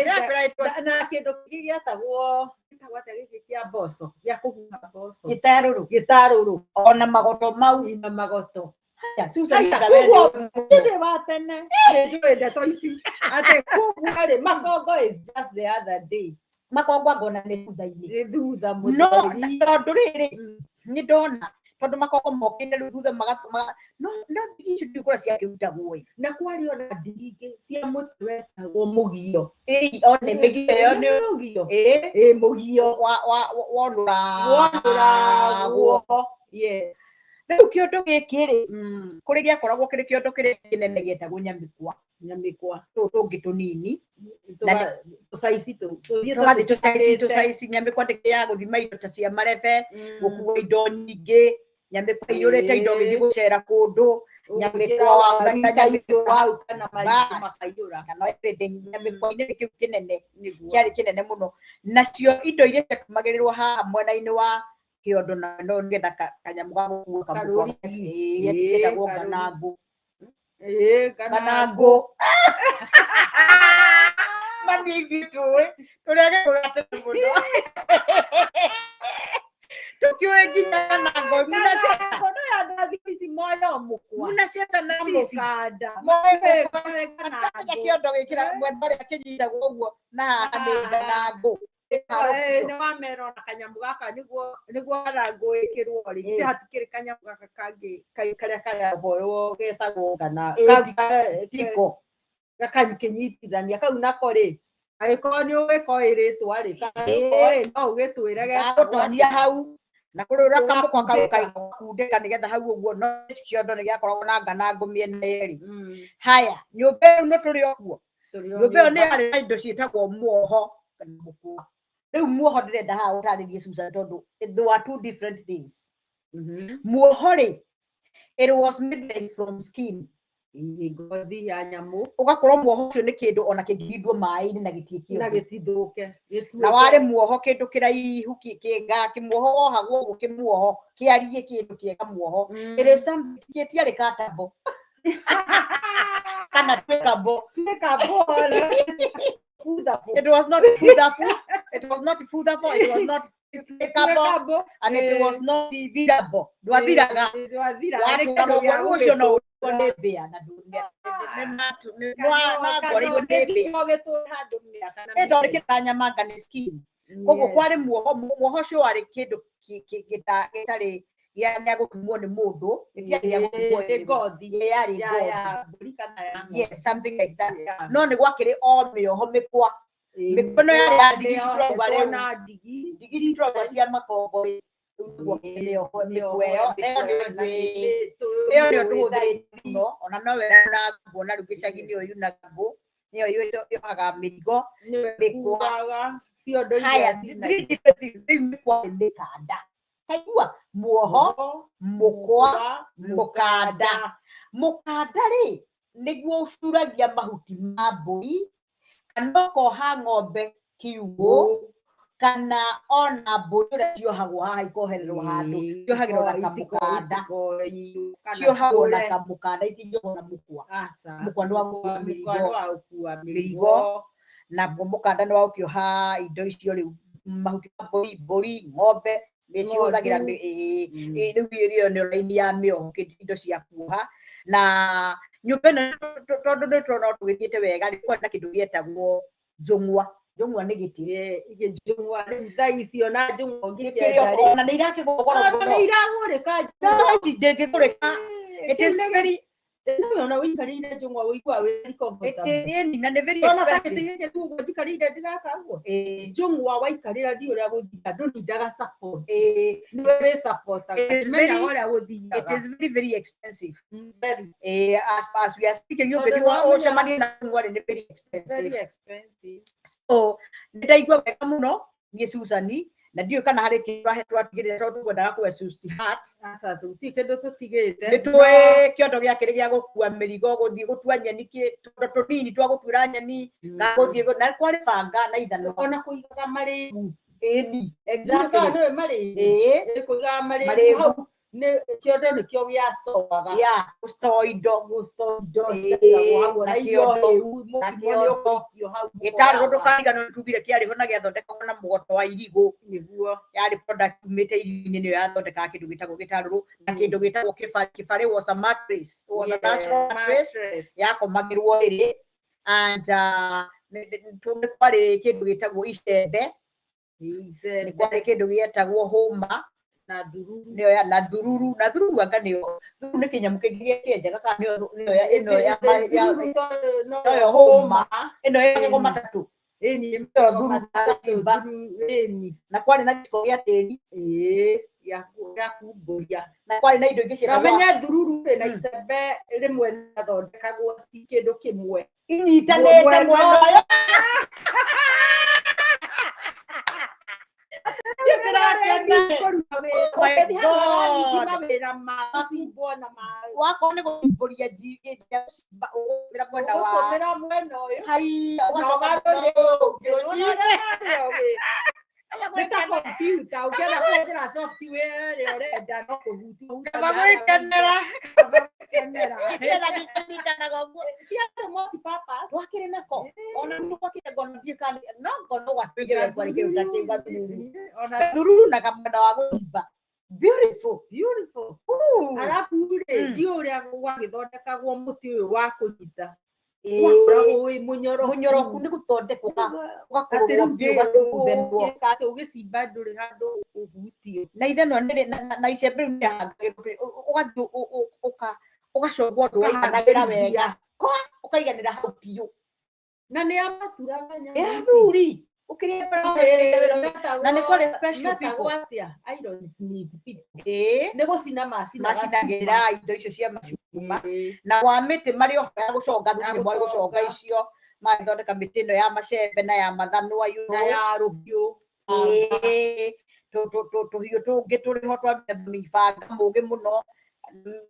Speaker 3: Ndakĩra it was
Speaker 6: Na kĩndũ kĩngĩ gĩetagwo gĩtagwo atĩa gĩkĩ kĩa mboco gĩa kũhuha mboco?
Speaker 3: Gĩtarũrũ.
Speaker 6: Gĩtarũrũ.
Speaker 3: Ona magoto mau.
Speaker 6: Na magoto.
Speaker 3: Haya, Susan
Speaker 6: Haya,
Speaker 3: Kawe
Speaker 6: koguo
Speaker 3: nĩ-
Speaker 6: ndĩ wa tene nĩnjũĩ ndeto ici atĩ koguo rĩ makongo is just the other day.
Speaker 3: Makongo angona nĩ thutha-inĩ.
Speaker 6: Nĩ thutha
Speaker 3: No
Speaker 6: mũtheri.
Speaker 3: tondũ rĩrĩ nĩ ndona tondũ makongo mokĩte rĩu thutha no no ndigi icio ndiũĩ kũrĩa ciakĩrutagwo ĩ.
Speaker 6: Na kwarĩ ona ndigi ingĩ cia mũtĩ wetagwo mũgio.
Speaker 3: Ĩĩ, one mĩgio ĩyo nĩ
Speaker 6: mũgio.
Speaker 3: Ĩĩ.
Speaker 6: Ĩ mũgio.
Speaker 3: Wonũragwo.
Speaker 6: Wonũragwo, yes.
Speaker 3: Rĩu kĩondo gĩkĩ rĩ kũrĩ gĩakoragwo kĩrĩ kĩondo kĩrĩa kĩnene gĩetagwo nyamĩkwa.
Speaker 6: Nyamĩkwa.
Speaker 3: Tũtũ tũngĩ tũnini.
Speaker 6: Tũcaici
Speaker 3: tũgathiĩ tũcaici tũcaici. Nyamĩkwa ndĩkĩrĩ ya gũthima indo ta cia marebe, gũkua indo nyingĩ. Nyamĩkwa iyũrĩte indo ũgĩthiĩ gũcera kũndũ. Nyamĩkwa wahũthagĩra nyamĩkwa.
Speaker 6: Hau kana marigũ
Speaker 3: Bas.
Speaker 6: makaiyũra.
Speaker 3: Kana everything nyamĩkwa-inĩ kĩu kĩnene
Speaker 6: Nĩguo.
Speaker 3: kĩarĩ kĩnene mũno. Nacio indo iria ciatumagĩrĩrwo haha mwena-inĩ wa kĩondo na no nĩgetha kanyamũ ga gũkua kamũkwa
Speaker 6: Karũrigi.
Speaker 3: ĩĩ
Speaker 6: Ĩĩ,
Speaker 3: getagwo
Speaker 6: karũrigi.
Speaker 3: nganangũ.
Speaker 6: Ĩĩ,
Speaker 3: Nganangũ. Mani ithuĩ tũĩ tũrĩa gĩkũyũ tene mũno tũkĩũĩ nginya nganangũ muna ciaca.
Speaker 6: Nganangũ no ya andũ a thikũ ici moyo mũkwa.
Speaker 3: Muna ciaca na cici
Speaker 6: Mũkanda.
Speaker 3: Moe
Speaker 6: Ĩĩ,
Speaker 3: mũkwa.
Speaker 6: kare
Speaker 3: Matikamenya
Speaker 6: nganangũ.
Speaker 3: kĩondo gĩkĩra mwena ũrĩa kĩnyitagwo ũguo na haha nĩ nganangũ.
Speaker 6: Ĩĩ, nĩ wamera ona kanyamũ gaka nĩguo nganangũ ĩkĩrwo rĩ,
Speaker 3: Ĩĩ.
Speaker 6: githĩ hatikĩrĩ kanyamũ gaka kangĩ karĩa karehorwo getagwo ngana
Speaker 3: Ĩĩ, tiko.
Speaker 6: gakakĩnyitithania kau nako rĩ, angĩkorwo nĩ ũgĩkoĩ rĩtwa rĩ, kana
Speaker 3: Ĩĩ.
Speaker 6: ũkoĩ no ũgĩtwĩre getagwo
Speaker 3: Gagũtonia hau na kũrĩ ũrĩa kamũkwa kau
Speaker 6: Ũgakundĩka.
Speaker 3: kagakundĩka nĩgetha hau ũguo no kĩondo nĩ gĩakoragwo na nganangũ mĩena yerĩ.
Speaker 6: Mm,
Speaker 3: Haya, nyũmba ĩyo no tũrĩ o kuo.
Speaker 6: tũrĩ o
Speaker 3: Nyũmba ĩyo nĩ
Speaker 6: nyũmba.
Speaker 3: yarĩ na indo ciĩtagwo muoho kana mũkwa. Rĩu muoho ndĩrenda haha ũtarĩrie Susan tondũ they were two different things. Muoho rĩ, it was made like from skin.
Speaker 6: Ĩĩ, ngothi ya nyamũ.
Speaker 3: Ũgakorwo muoho ũcio nĩ kĩndũ ona kĩngĩrindwo maĩ-inĩ na gĩtiĩke
Speaker 6: Na
Speaker 3: ũndũ.
Speaker 6: gĩtithũke. Gĩtuĩke.
Speaker 3: Na warĩ muoho kĩndũ kĩraihu kĩega, kĩmuoho wohagwo ũguo kĩmuoho kĩariĩ kĩndũ kĩega muoho. It is something gĩtiarĩ katambo kana twĩkambo.
Speaker 6: Tuĩka bora. Futhabu.
Speaker 3: It was not futhafu. It was not futhafu. It was not twĩkambo. And it was not thirabo. Ndwathiraga.
Speaker 6: Ndwathiraga.
Speaker 3: Watũraga ũguo rĩu ũcio no ũrĩo nĩ mbĩa na ngwarirwo nĩ mbĩa. Ĩ tondũ kĩranyamanga nĩ skin. Koguo kwarĩ muoho, muoho ũcio warĩ kĩndũ gĩtarĩ gĩa gũtumwo nĩ mũndũ, gĩtiarĩ gĩa gũtumwo
Speaker 6: Nĩ ngothi.
Speaker 3: Ĩ, yarĩ
Speaker 6: Ya
Speaker 3: ngothi.
Speaker 6: ya mbũri kana ya ng'ombe.
Speaker 3: Yes, something like that.
Speaker 6: Yeah.
Speaker 3: No nĩ gwakĩrĩ o mĩoho mĩkwa. Mĩkwa ĩno yarĩ ya ndigi cituragwa rĩu.
Speaker 6: Na ndigi.
Speaker 3: Ndigi cituragwa cia makongo rĩ. Rĩu nĩguo mĩoho mĩkwa ĩyo. Na ĩyo nĩyo njũĩ. Ĩyo nĩyo tũhũthĩrĩte mũno. Ona nowe yunagwo na rĩu gĩcagi nĩyo yunagwo. Nĩyo yohaga mĩrigo. Mĩkwa.
Speaker 6: Mĩkwa. Ciondo iria
Speaker 3: Haya,
Speaker 6: cina-
Speaker 3: three different things. Rĩu mĩkwa nĩ mĩkanda. Kaigua muoho, mũkwa, mũkanda. Mũkanda rĩ, nĩguo ũcuragia mahuti ma mbũri, kana ũkoha ng'ombe kiugũ, kana ona mbũri ũrĩa ciohagwo haha ikohererwo handũ, ciohagĩrwo na kamũkanda. Ciohagwo na kamũkanda, itingĩohwo na mũkwa. Mũkwa nĩ wa gũkua mĩrigo. Mĩrigo. Naguo mũkanda nĩ wa gũkĩoha indo icio rĩu, mahuti ma mbũri, mbũri, ng'ombe, nĩcihũthagĩra
Speaker 6: Ng'ondu.
Speaker 3: ĩĩ, rĩu ĩyo nĩyo raini ya mĩoho, indo cia kuoha. Na nyũmba ĩno tondũ nĩ tũrona tũgĩthiĩte wega rĩ, kwarĩ na kĩndũ gĩetagwo njũng'wa. Njũng'wa nĩ gĩtĩ.
Speaker 6: Njũng'wa rĩu thaa icio na njũng'wa
Speaker 3: Gĩkĩrĩ
Speaker 6: ũngĩkĩenda rĩ.
Speaker 3: ona nĩ irakĩgũrwo goro
Speaker 6: Ona
Speaker 3: mũno.
Speaker 6: nĩ iragũrĩka
Speaker 3: No,
Speaker 6: njũng'wa.
Speaker 3: ici ndĩngĩgũrĩka. It is very,
Speaker 6: Rĩu ona ũikarĩire njũng'wa ũiguaga wĩ
Speaker 3: it
Speaker 6: comfortable.
Speaker 3: is, ĩni, na nĩ very
Speaker 6: Ona ta
Speaker 3: expensive.
Speaker 6: gĩtĩ gĩkĩ tu ũguo njikarĩire ndĩraka ũguo.
Speaker 3: Ĩĩ,
Speaker 6: Njũng'wa waikarĩra ndiũĩ ũrĩa gũthiaga, ndũnindaga support.
Speaker 3: ĩĩ,
Speaker 6: Nĩwe wĩsupportaga,
Speaker 3: It is
Speaker 6: ndũmenyaga
Speaker 3: very-
Speaker 6: ũrĩa
Speaker 3: it
Speaker 6: gũthiaga.
Speaker 3: is very, very expensive.
Speaker 6: Very,
Speaker 3: As we are speaking,
Speaker 6: Tondũ
Speaker 3: ũngĩthiĩ
Speaker 6: nĩwamenya-
Speaker 3: ũcemanie na njũng'wa rĩ, nĩ very expensive.
Speaker 6: very expensive.
Speaker 3: So nĩ ndaigua wega mũno niĩ Susan, na ndiũĩ kana harĩ kĩndũ twatigĩrĩra tondũ tũkwendaga kũhe Susie Hart.
Speaker 6: Aca, tũtirĩ kĩndũ tũtigĩte.
Speaker 3: Nĩ tũĩ kĩondo gĩakĩrĩ gĩa gũkua mĩrigo, gũthiĩ gũtua nyeni, tũndo tũnini twa gũtuĩra nyeni, ga gũthiĩ na kwarĩ banga na ithanwa.
Speaker 6: Ona kũigaga marĩgu.
Speaker 3: Ĩni,
Speaker 6: Ndiũĩ
Speaker 3: exactly.
Speaker 6: kana nĩũĩ marĩgu.
Speaker 3: Ĩĩ.
Speaker 6: Ĩ, kũigaga marĩgu
Speaker 3: Marĩgu.
Speaker 6: hau nĩ kĩondo nĩkĩo gĩacoaga.
Speaker 3: Yeah, gũstore indo.
Speaker 6: Gũstore indo
Speaker 3: Ĩĩ,
Speaker 6: ciaigagwo hau, ona
Speaker 3: na
Speaker 6: irio
Speaker 3: kĩondo,
Speaker 6: hĩu,
Speaker 3: na
Speaker 6: mũkimo nĩ
Speaker 3: kĩondo.
Speaker 6: ũgũikio hau
Speaker 3: Gĩtarũrũ
Speaker 6: mũkoraga.
Speaker 3: ndũkariganĩrwo nĩ tugire kĩarĩ ho na gĩathondekagwo na mũgoto wa irigũ.
Speaker 6: Nĩguo.
Speaker 3: Yarĩ product yumĩte irio-inĩ nĩyo yathondekaga kĩndũ gĩtagwo gĩtarũrũ na kĩndũ gĩtagwo kĩbarĩ. Kĩbarĩ was a mattress, was a natural mattress
Speaker 6: Mattress.
Speaker 3: yakomagĩrwo rĩrĩ and nĩ kwarĩ kĩndũ gĩtagwo icembe, nĩ
Speaker 6: Icembe
Speaker 3: kwarĩ kĩndũ gĩetagwo hũma
Speaker 6: na thururu.
Speaker 3: nĩyo ya na thururu, na thururu anga nĩyo thururu nĩ kĩnyamũ kĩngĩ gĩa kĩenjaga kana nĩyo nĩyo ya ĩno ya ya
Speaker 6: Thururu tondũ
Speaker 3: noyo
Speaker 6: noyo
Speaker 3: hũma
Speaker 6: hũma.
Speaker 3: ĩno ya magego matatũ.
Speaker 6: Ĩni,
Speaker 3: Nĩyo
Speaker 6: magego
Speaker 3: thururu
Speaker 6: matatũ,
Speaker 3: gacimba.
Speaker 6: thururu, ĩni.
Speaker 3: Na kwarĩ na gĩciko gĩa tĩri.
Speaker 6: Ĩĩ, gĩa kumbũria.
Speaker 3: Na kwarĩ na indo ingĩ ciĩtagwo
Speaker 6: Wamenya thururu rĩ na icembe rĩmwe nĩathondekagwo ci kĩndũ kĩmwe.
Speaker 3: Inyitanĩte
Speaker 6: Mwena
Speaker 3: mwena ũyũ.
Speaker 6: Kũruta wĩra.
Speaker 3: Oh my
Speaker 6: Ũngĩthiĩ handũ
Speaker 3: God.
Speaker 6: harathiĩ mawĩra ma gũcimbwo na ma
Speaker 3: Wakorwo nĩ gũcimbũria ũgũtũmĩra mwena wa
Speaker 6: ũgũtũmĩra mwena ũyũ.
Speaker 3: Haiya,
Speaker 6: Na
Speaker 3: ũgacoka
Speaker 6: ũgarũre
Speaker 3: mwena ũyũ ũngĩ.
Speaker 6: Ũrore harĩa ũngĩ. Nĩ ta kompiuta, ũngĩenda kũhũthĩra software ĩrĩa ũrenda no kũhutia ũhutagia
Speaker 3: Kaba
Speaker 6: harĩa
Speaker 3: gwĩkenera.
Speaker 6: Kaba gwĩkenera.
Speaker 3: Ndĩrenda gũkĩririkanaga ũguo.
Speaker 6: Ciarĩ multi-purpose.
Speaker 3: Twakĩrĩ nako ona nĩ twakĩrĩ ngono ndiũĩ kana no ngono gwatuĩkire kwarĩ kĩndũ ta kĩu gathururu.
Speaker 6: Ona
Speaker 3: Gathururu na kamwena wa gũcimba. Beautiful.
Speaker 6: beautiful.
Speaker 3: Ooh.
Speaker 6: Arabu rĩ,
Speaker 3: Mm.
Speaker 6: ndiũĩ ũrĩa gwagĩthondekagwo mũtĩ ũyũ wa kũnyita.
Speaker 3: Ĩĩ.
Speaker 6: Wakoragwo wĩ mũnyoroku.
Speaker 3: Mũnyoroku nĩ gũthondekwo
Speaker 6: Atĩ
Speaker 3: ũgakorwo
Speaker 6: rĩu
Speaker 3: biũ ũgacukuthenwo.
Speaker 6: ũgĩka atĩ ũgĩcimba ndũrĩ handũ ũhutio.
Speaker 3: Na ithanwa nĩ na icembe rĩu nĩrĩhangagĩrwo ũgathiĩ ũgacongwo ũndũ waiganagĩra wega. Kwa ũkaiganĩra hau biũ.
Speaker 6: Na nĩ amaturaga nyamũ
Speaker 3: Ĩ
Speaker 6: ici.
Speaker 3: athuri ũkĩrĩa mbere na nĩ kwarĩ special
Speaker 6: Metagwo
Speaker 3: people.
Speaker 6: atĩa? Iron smith people.
Speaker 3: Ĩĩ.
Speaker 6: Nĩ gũcina macinaga
Speaker 3: Macinagĩra indo icio cia macuma.
Speaker 6: Ĩĩ.
Speaker 3: Na wa mĩtĩ marĩ oho ya gũconga
Speaker 6: Ya
Speaker 3: thuri nĩ marĩ gũconga
Speaker 6: gũconga.
Speaker 3: icio magĩthondeka mĩtĩ ĩno ya macembe na ya mathanwa you
Speaker 6: Na
Speaker 3: know.
Speaker 6: ya rũhiũ.
Speaker 3: Ĩĩ, tũhiũ tũngĩ tũrĩ ho twa mĩthemba mĩbanga mũũgĩ mũno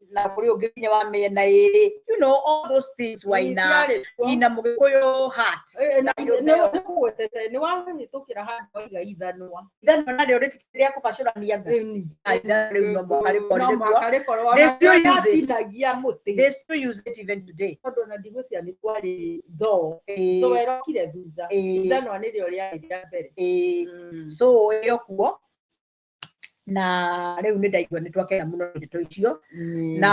Speaker 3: na kũrĩ ũngĩ nginya wa mĩena ĩrĩ, you know, all those things were in a,
Speaker 6: Ciarĩ kuo.
Speaker 3: in a Mũgĩkũyũ heart.
Speaker 6: Ĩĩ,
Speaker 3: Na
Speaker 6: na
Speaker 3: nyũmba ĩyo.
Speaker 6: nĩ kũgwetete nĩ wahĩtũkĩra handũ waiga ithanwa.
Speaker 3: Ithanwa narĩo rĩtikĩrĩ rĩa kũbacũrania ngũ. Ah, ithanwa rĩu no mũhaka rĩkorwo
Speaker 6: No
Speaker 3: rĩkuo.
Speaker 6: mũhaka rĩkorwo
Speaker 3: They
Speaker 6: ona
Speaker 3: still use it.
Speaker 6: yatinagia mũtĩ.
Speaker 3: They still use it even today.
Speaker 6: Tondũ ona ndigwĩciria nĩ kwarĩ thoo.
Speaker 3: Ĩĩ,
Speaker 6: Thoo ĩrokire thutha.
Speaker 3: ĩĩ,
Speaker 6: Ithanwa nĩrĩo rĩarĩ rĩa mbere.
Speaker 3: ĩĩ. So ĩyo kuo na rĩu nĩ ndaigua nĩ twakena mũno nĩ ndeto icio na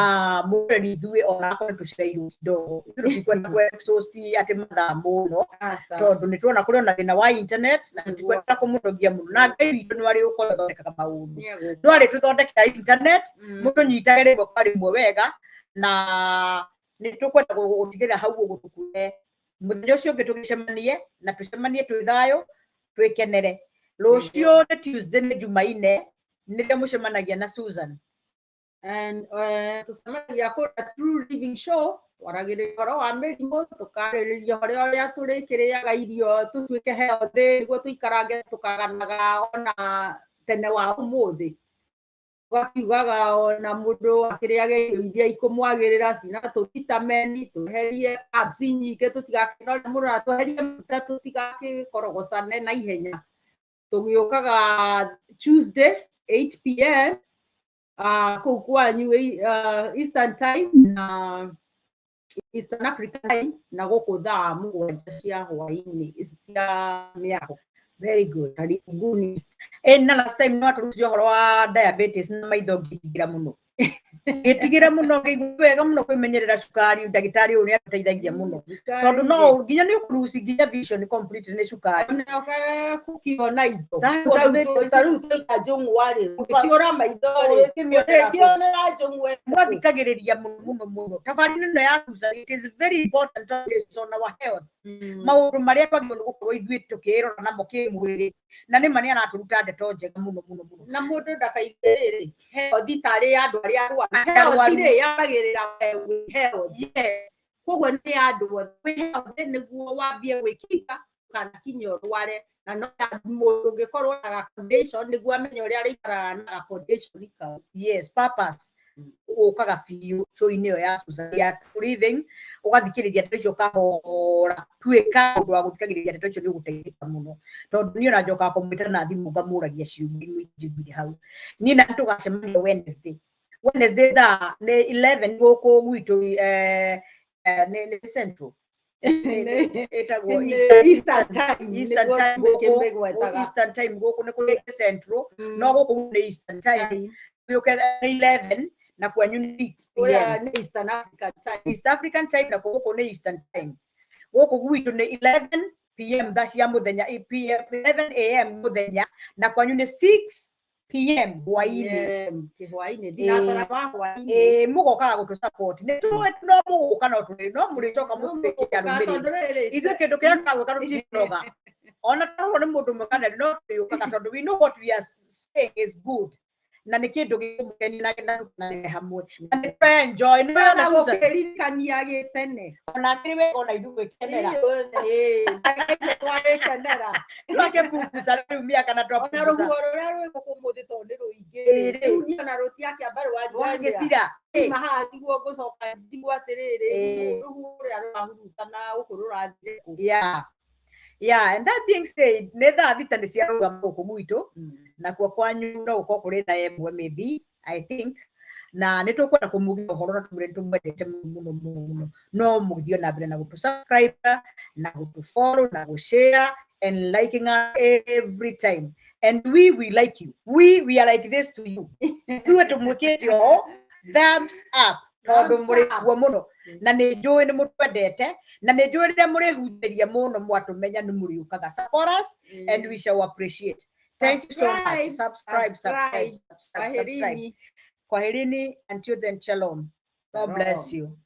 Speaker 3: mũreri ithuĩ ona akorwo tũcereirwo kidogo ithuĩ tũtikwenda kũ exhaust atĩ mathaa mũno
Speaker 6: Aca.
Speaker 3: tondũ nĩ tuona kũrĩ ona thĩna wa internet na tũtikwenda kũmũnogia mũno na Ngai witũ nĩ arĩ ũkorwo athondekaga maũndũ
Speaker 6: Nĩegũka.
Speaker 3: no arĩ tũthondekera internet mũndũ nyitage rĩmwe kwa rĩmwe wega na nĩ tũkwenda gũtigĩrĩra hau ũguo tũkue mũthenya ũcio ũngĩ tũgĩcemanie na tũcemanie twĩ thayũ twĩkenere. Rũciũ nĩ Tuesday, nĩ Jumaine, nĩrĩo mũcemanagia na Susan.
Speaker 6: And tũcemanagia kũrĩa True Living Show, twaragĩrĩria ũhoro wa mĩrimũ, tũkarĩrĩria ũhoro ũrĩa tũrĩkĩrĩaga irio tũtuĩke healthy nĩguo tũikarange tũkaganaga ona tene wa ũmũthĩ. Tũgakiugaga ona mũndũ akĩrĩage irio iria ikũmwagĩrĩra cina tũvitameni, tweherie carbs nyingĩ tũtigakĩnore mũno na tweherie maguta tũtigakĩkorogocane na ihenya. Tũgĩũkaga Tuesday 8 p.m. Kũu kwanyu Eastern Time na Eastern African Time na gũkũ thaa 7 cia hwaĩ-inĩ cia mĩago.
Speaker 3: Very good.
Speaker 6: Karibuni.
Speaker 3: Na last time nĩ watũrutire ũhoro wa diabetes na maitho ngĩtigĩra mũno ngĩtigĩra mũno ngĩigua wega mũno kwĩmenyerera cukari. Ndagĩtarĩ ũyũ nĩ atũteithagia mũno tondũ no nginya nĩ ũkũruci nginya vision complete nĩ cukari.
Speaker 6: Kũkiona indo
Speaker 3: That
Speaker 6: ta rĩu tũiga njũng'wa rĩ, ũngĩkĩũra maitho rĩ,
Speaker 3: Ũngĩkĩmĩonera kũ?
Speaker 6: ũngĩkĩonera njũng'wa ĩno.
Speaker 3: Mwathikagĩrĩria mũno mũno mũno tabarĩra ĩno ya Susan. It is very important that it is on our health, maũndũ marĩa twagĩrĩirwo nĩ gũkorwo ithuĩ tũkĩrora namo kĩmwĩrĩ na nĩ ma nĩ aratũruta ndeto njega mũno mũno mũno.
Speaker 6: Na mũndũ ndakaige rĩrĩ health tarĩ ya andũ arĩa arwaru.
Speaker 3: Arĩa
Speaker 6: Health
Speaker 3: arwaru.
Speaker 6: rĩ yambagĩrĩra we wĩ health. Koguo nĩ ya andũ othe. Wĩ health nĩguo wambie gwĩkinga kana kinya ũrware na no ya mũndũ ũngĩkorwo na ga condition nĩguo amenye ũrĩa arĩikaraga na ga condition kau.
Speaker 3: Yes, purpose ũkaga biũ show-inĩ ĩyo ya Susan ya True Living ũgathikĩrĩria ndeto icio kahora tuĩka ũndũ wa gũthikagĩrĩria ndeto icio nĩ ũgũteithĩka mũno tondũ niĩ ona njokaga kũmwĩta na thimũ ngamũragia ciũria imwe njiguire hau. Niĩ na tũgacemania Wednesday thaa nĩ 11 gũkũ gwitũ, nĩ Central. Ĩtagwo
Speaker 6: Nĩ
Speaker 3: Eastern
Speaker 6: Eastern Time,
Speaker 3: Eastern
Speaker 6: nĩguo
Speaker 3: Time gũkũ.
Speaker 6: tũkĩmĩgwetaga.
Speaker 3: Eastern Time gũkũ nĩ kũrĩ Central no gũkũ nĩ Eastern Time gũke nĩ 11 na kwanyu nĩ 6 p.m.
Speaker 6: Kũrĩa nĩ Eastern African Time.
Speaker 3: East African Time na gũkũ nĩ Eastern Time. Gũkũ gwitũ nĩ 11 p.m. thaa cia mũthenya, PM, 11 a.m. mũthenya na kwanyu nĩ 6 p.m. hwaĩ-inĩ.
Speaker 6: Kĩhwaĩ-inĩ thinacara wa hwaĩ-inĩ.
Speaker 3: Ĩĩ, mũgokaga gũtũ support nĩ tũĩ no mũgũka no tũrĩ no mũrĩcoka mũtuĩke arũmĩrĩri ithuĩ kĩndũ kĩrĩa tũragwĩka tũtinoga ona twarwo nĩ mũndũ ũmwe kana no tũrĩũkaga tondũ we know what we are saying is good na nĩ kĩndũ gĩkũmũkenia na na hamwe na nĩ tũra-enjoy nĩ
Speaker 6: na
Speaker 3: wona Susan
Speaker 6: gũkĩririkania gĩtene.
Speaker 3: Ona akĩrĩ wega ona ithuĩ gwĩkenera.
Speaker 6: Tũragĩkenera.
Speaker 3: Twakĩpunguca rĩu mĩaka na
Speaker 6: Ona
Speaker 3: twapunguca.
Speaker 6: rũhuho rũrĩa rwĩ gũkũ ũmũthĩ tondũ nĩ rũingĩ
Speaker 3: Ĩĩ rĩ.
Speaker 6: rĩu niĩ ona rũtiakĩamba rwanjania.
Speaker 3: Rwagĩthira.
Speaker 6: Kuma haha tiguo ngũcoka njigua atĩrĩrĩ,
Speaker 3: Ĩĩ.
Speaker 6: rũhuho rũrĩa rũrahurutana gũkũ rũrathire kũ.
Speaker 3: Yeah, and that being said, nĩ thaa 6 nĩ ciarũgama gũkũ gwitũ, nakuo kwanyu no gũkorwo kũrĩ thaa 1 maybe, I think. Na nĩ tũkwenda kũmugĩra ũhoro na tũmwĩre nĩ tũmwendete mũno mũno mũno, no mũgĩthiĩ na mbere na gũtũ subscribe na gũtũ follow na gũ share and liking us every time, and we like you, we are like this to you. Ithuĩ tũmwĩkĩte ũũ thumbs up tondũ
Speaker 6: Thumbs
Speaker 3: mũrĩ
Speaker 6: up.
Speaker 3: kuo mũno, na nĩ njũĩ nĩ mũtwendete, na nĩ njũĩ rĩrĩa mũrĩhunjĩria mũno mwatũmenya nĩ mũrĩũkaga. Support us and we shall appreciate. Thank you so much. Subscribe, subscribe, subscribe, subscribe.
Speaker 6: Kwaherini.
Speaker 3: Kwaherini, until then, shalom. God bless you.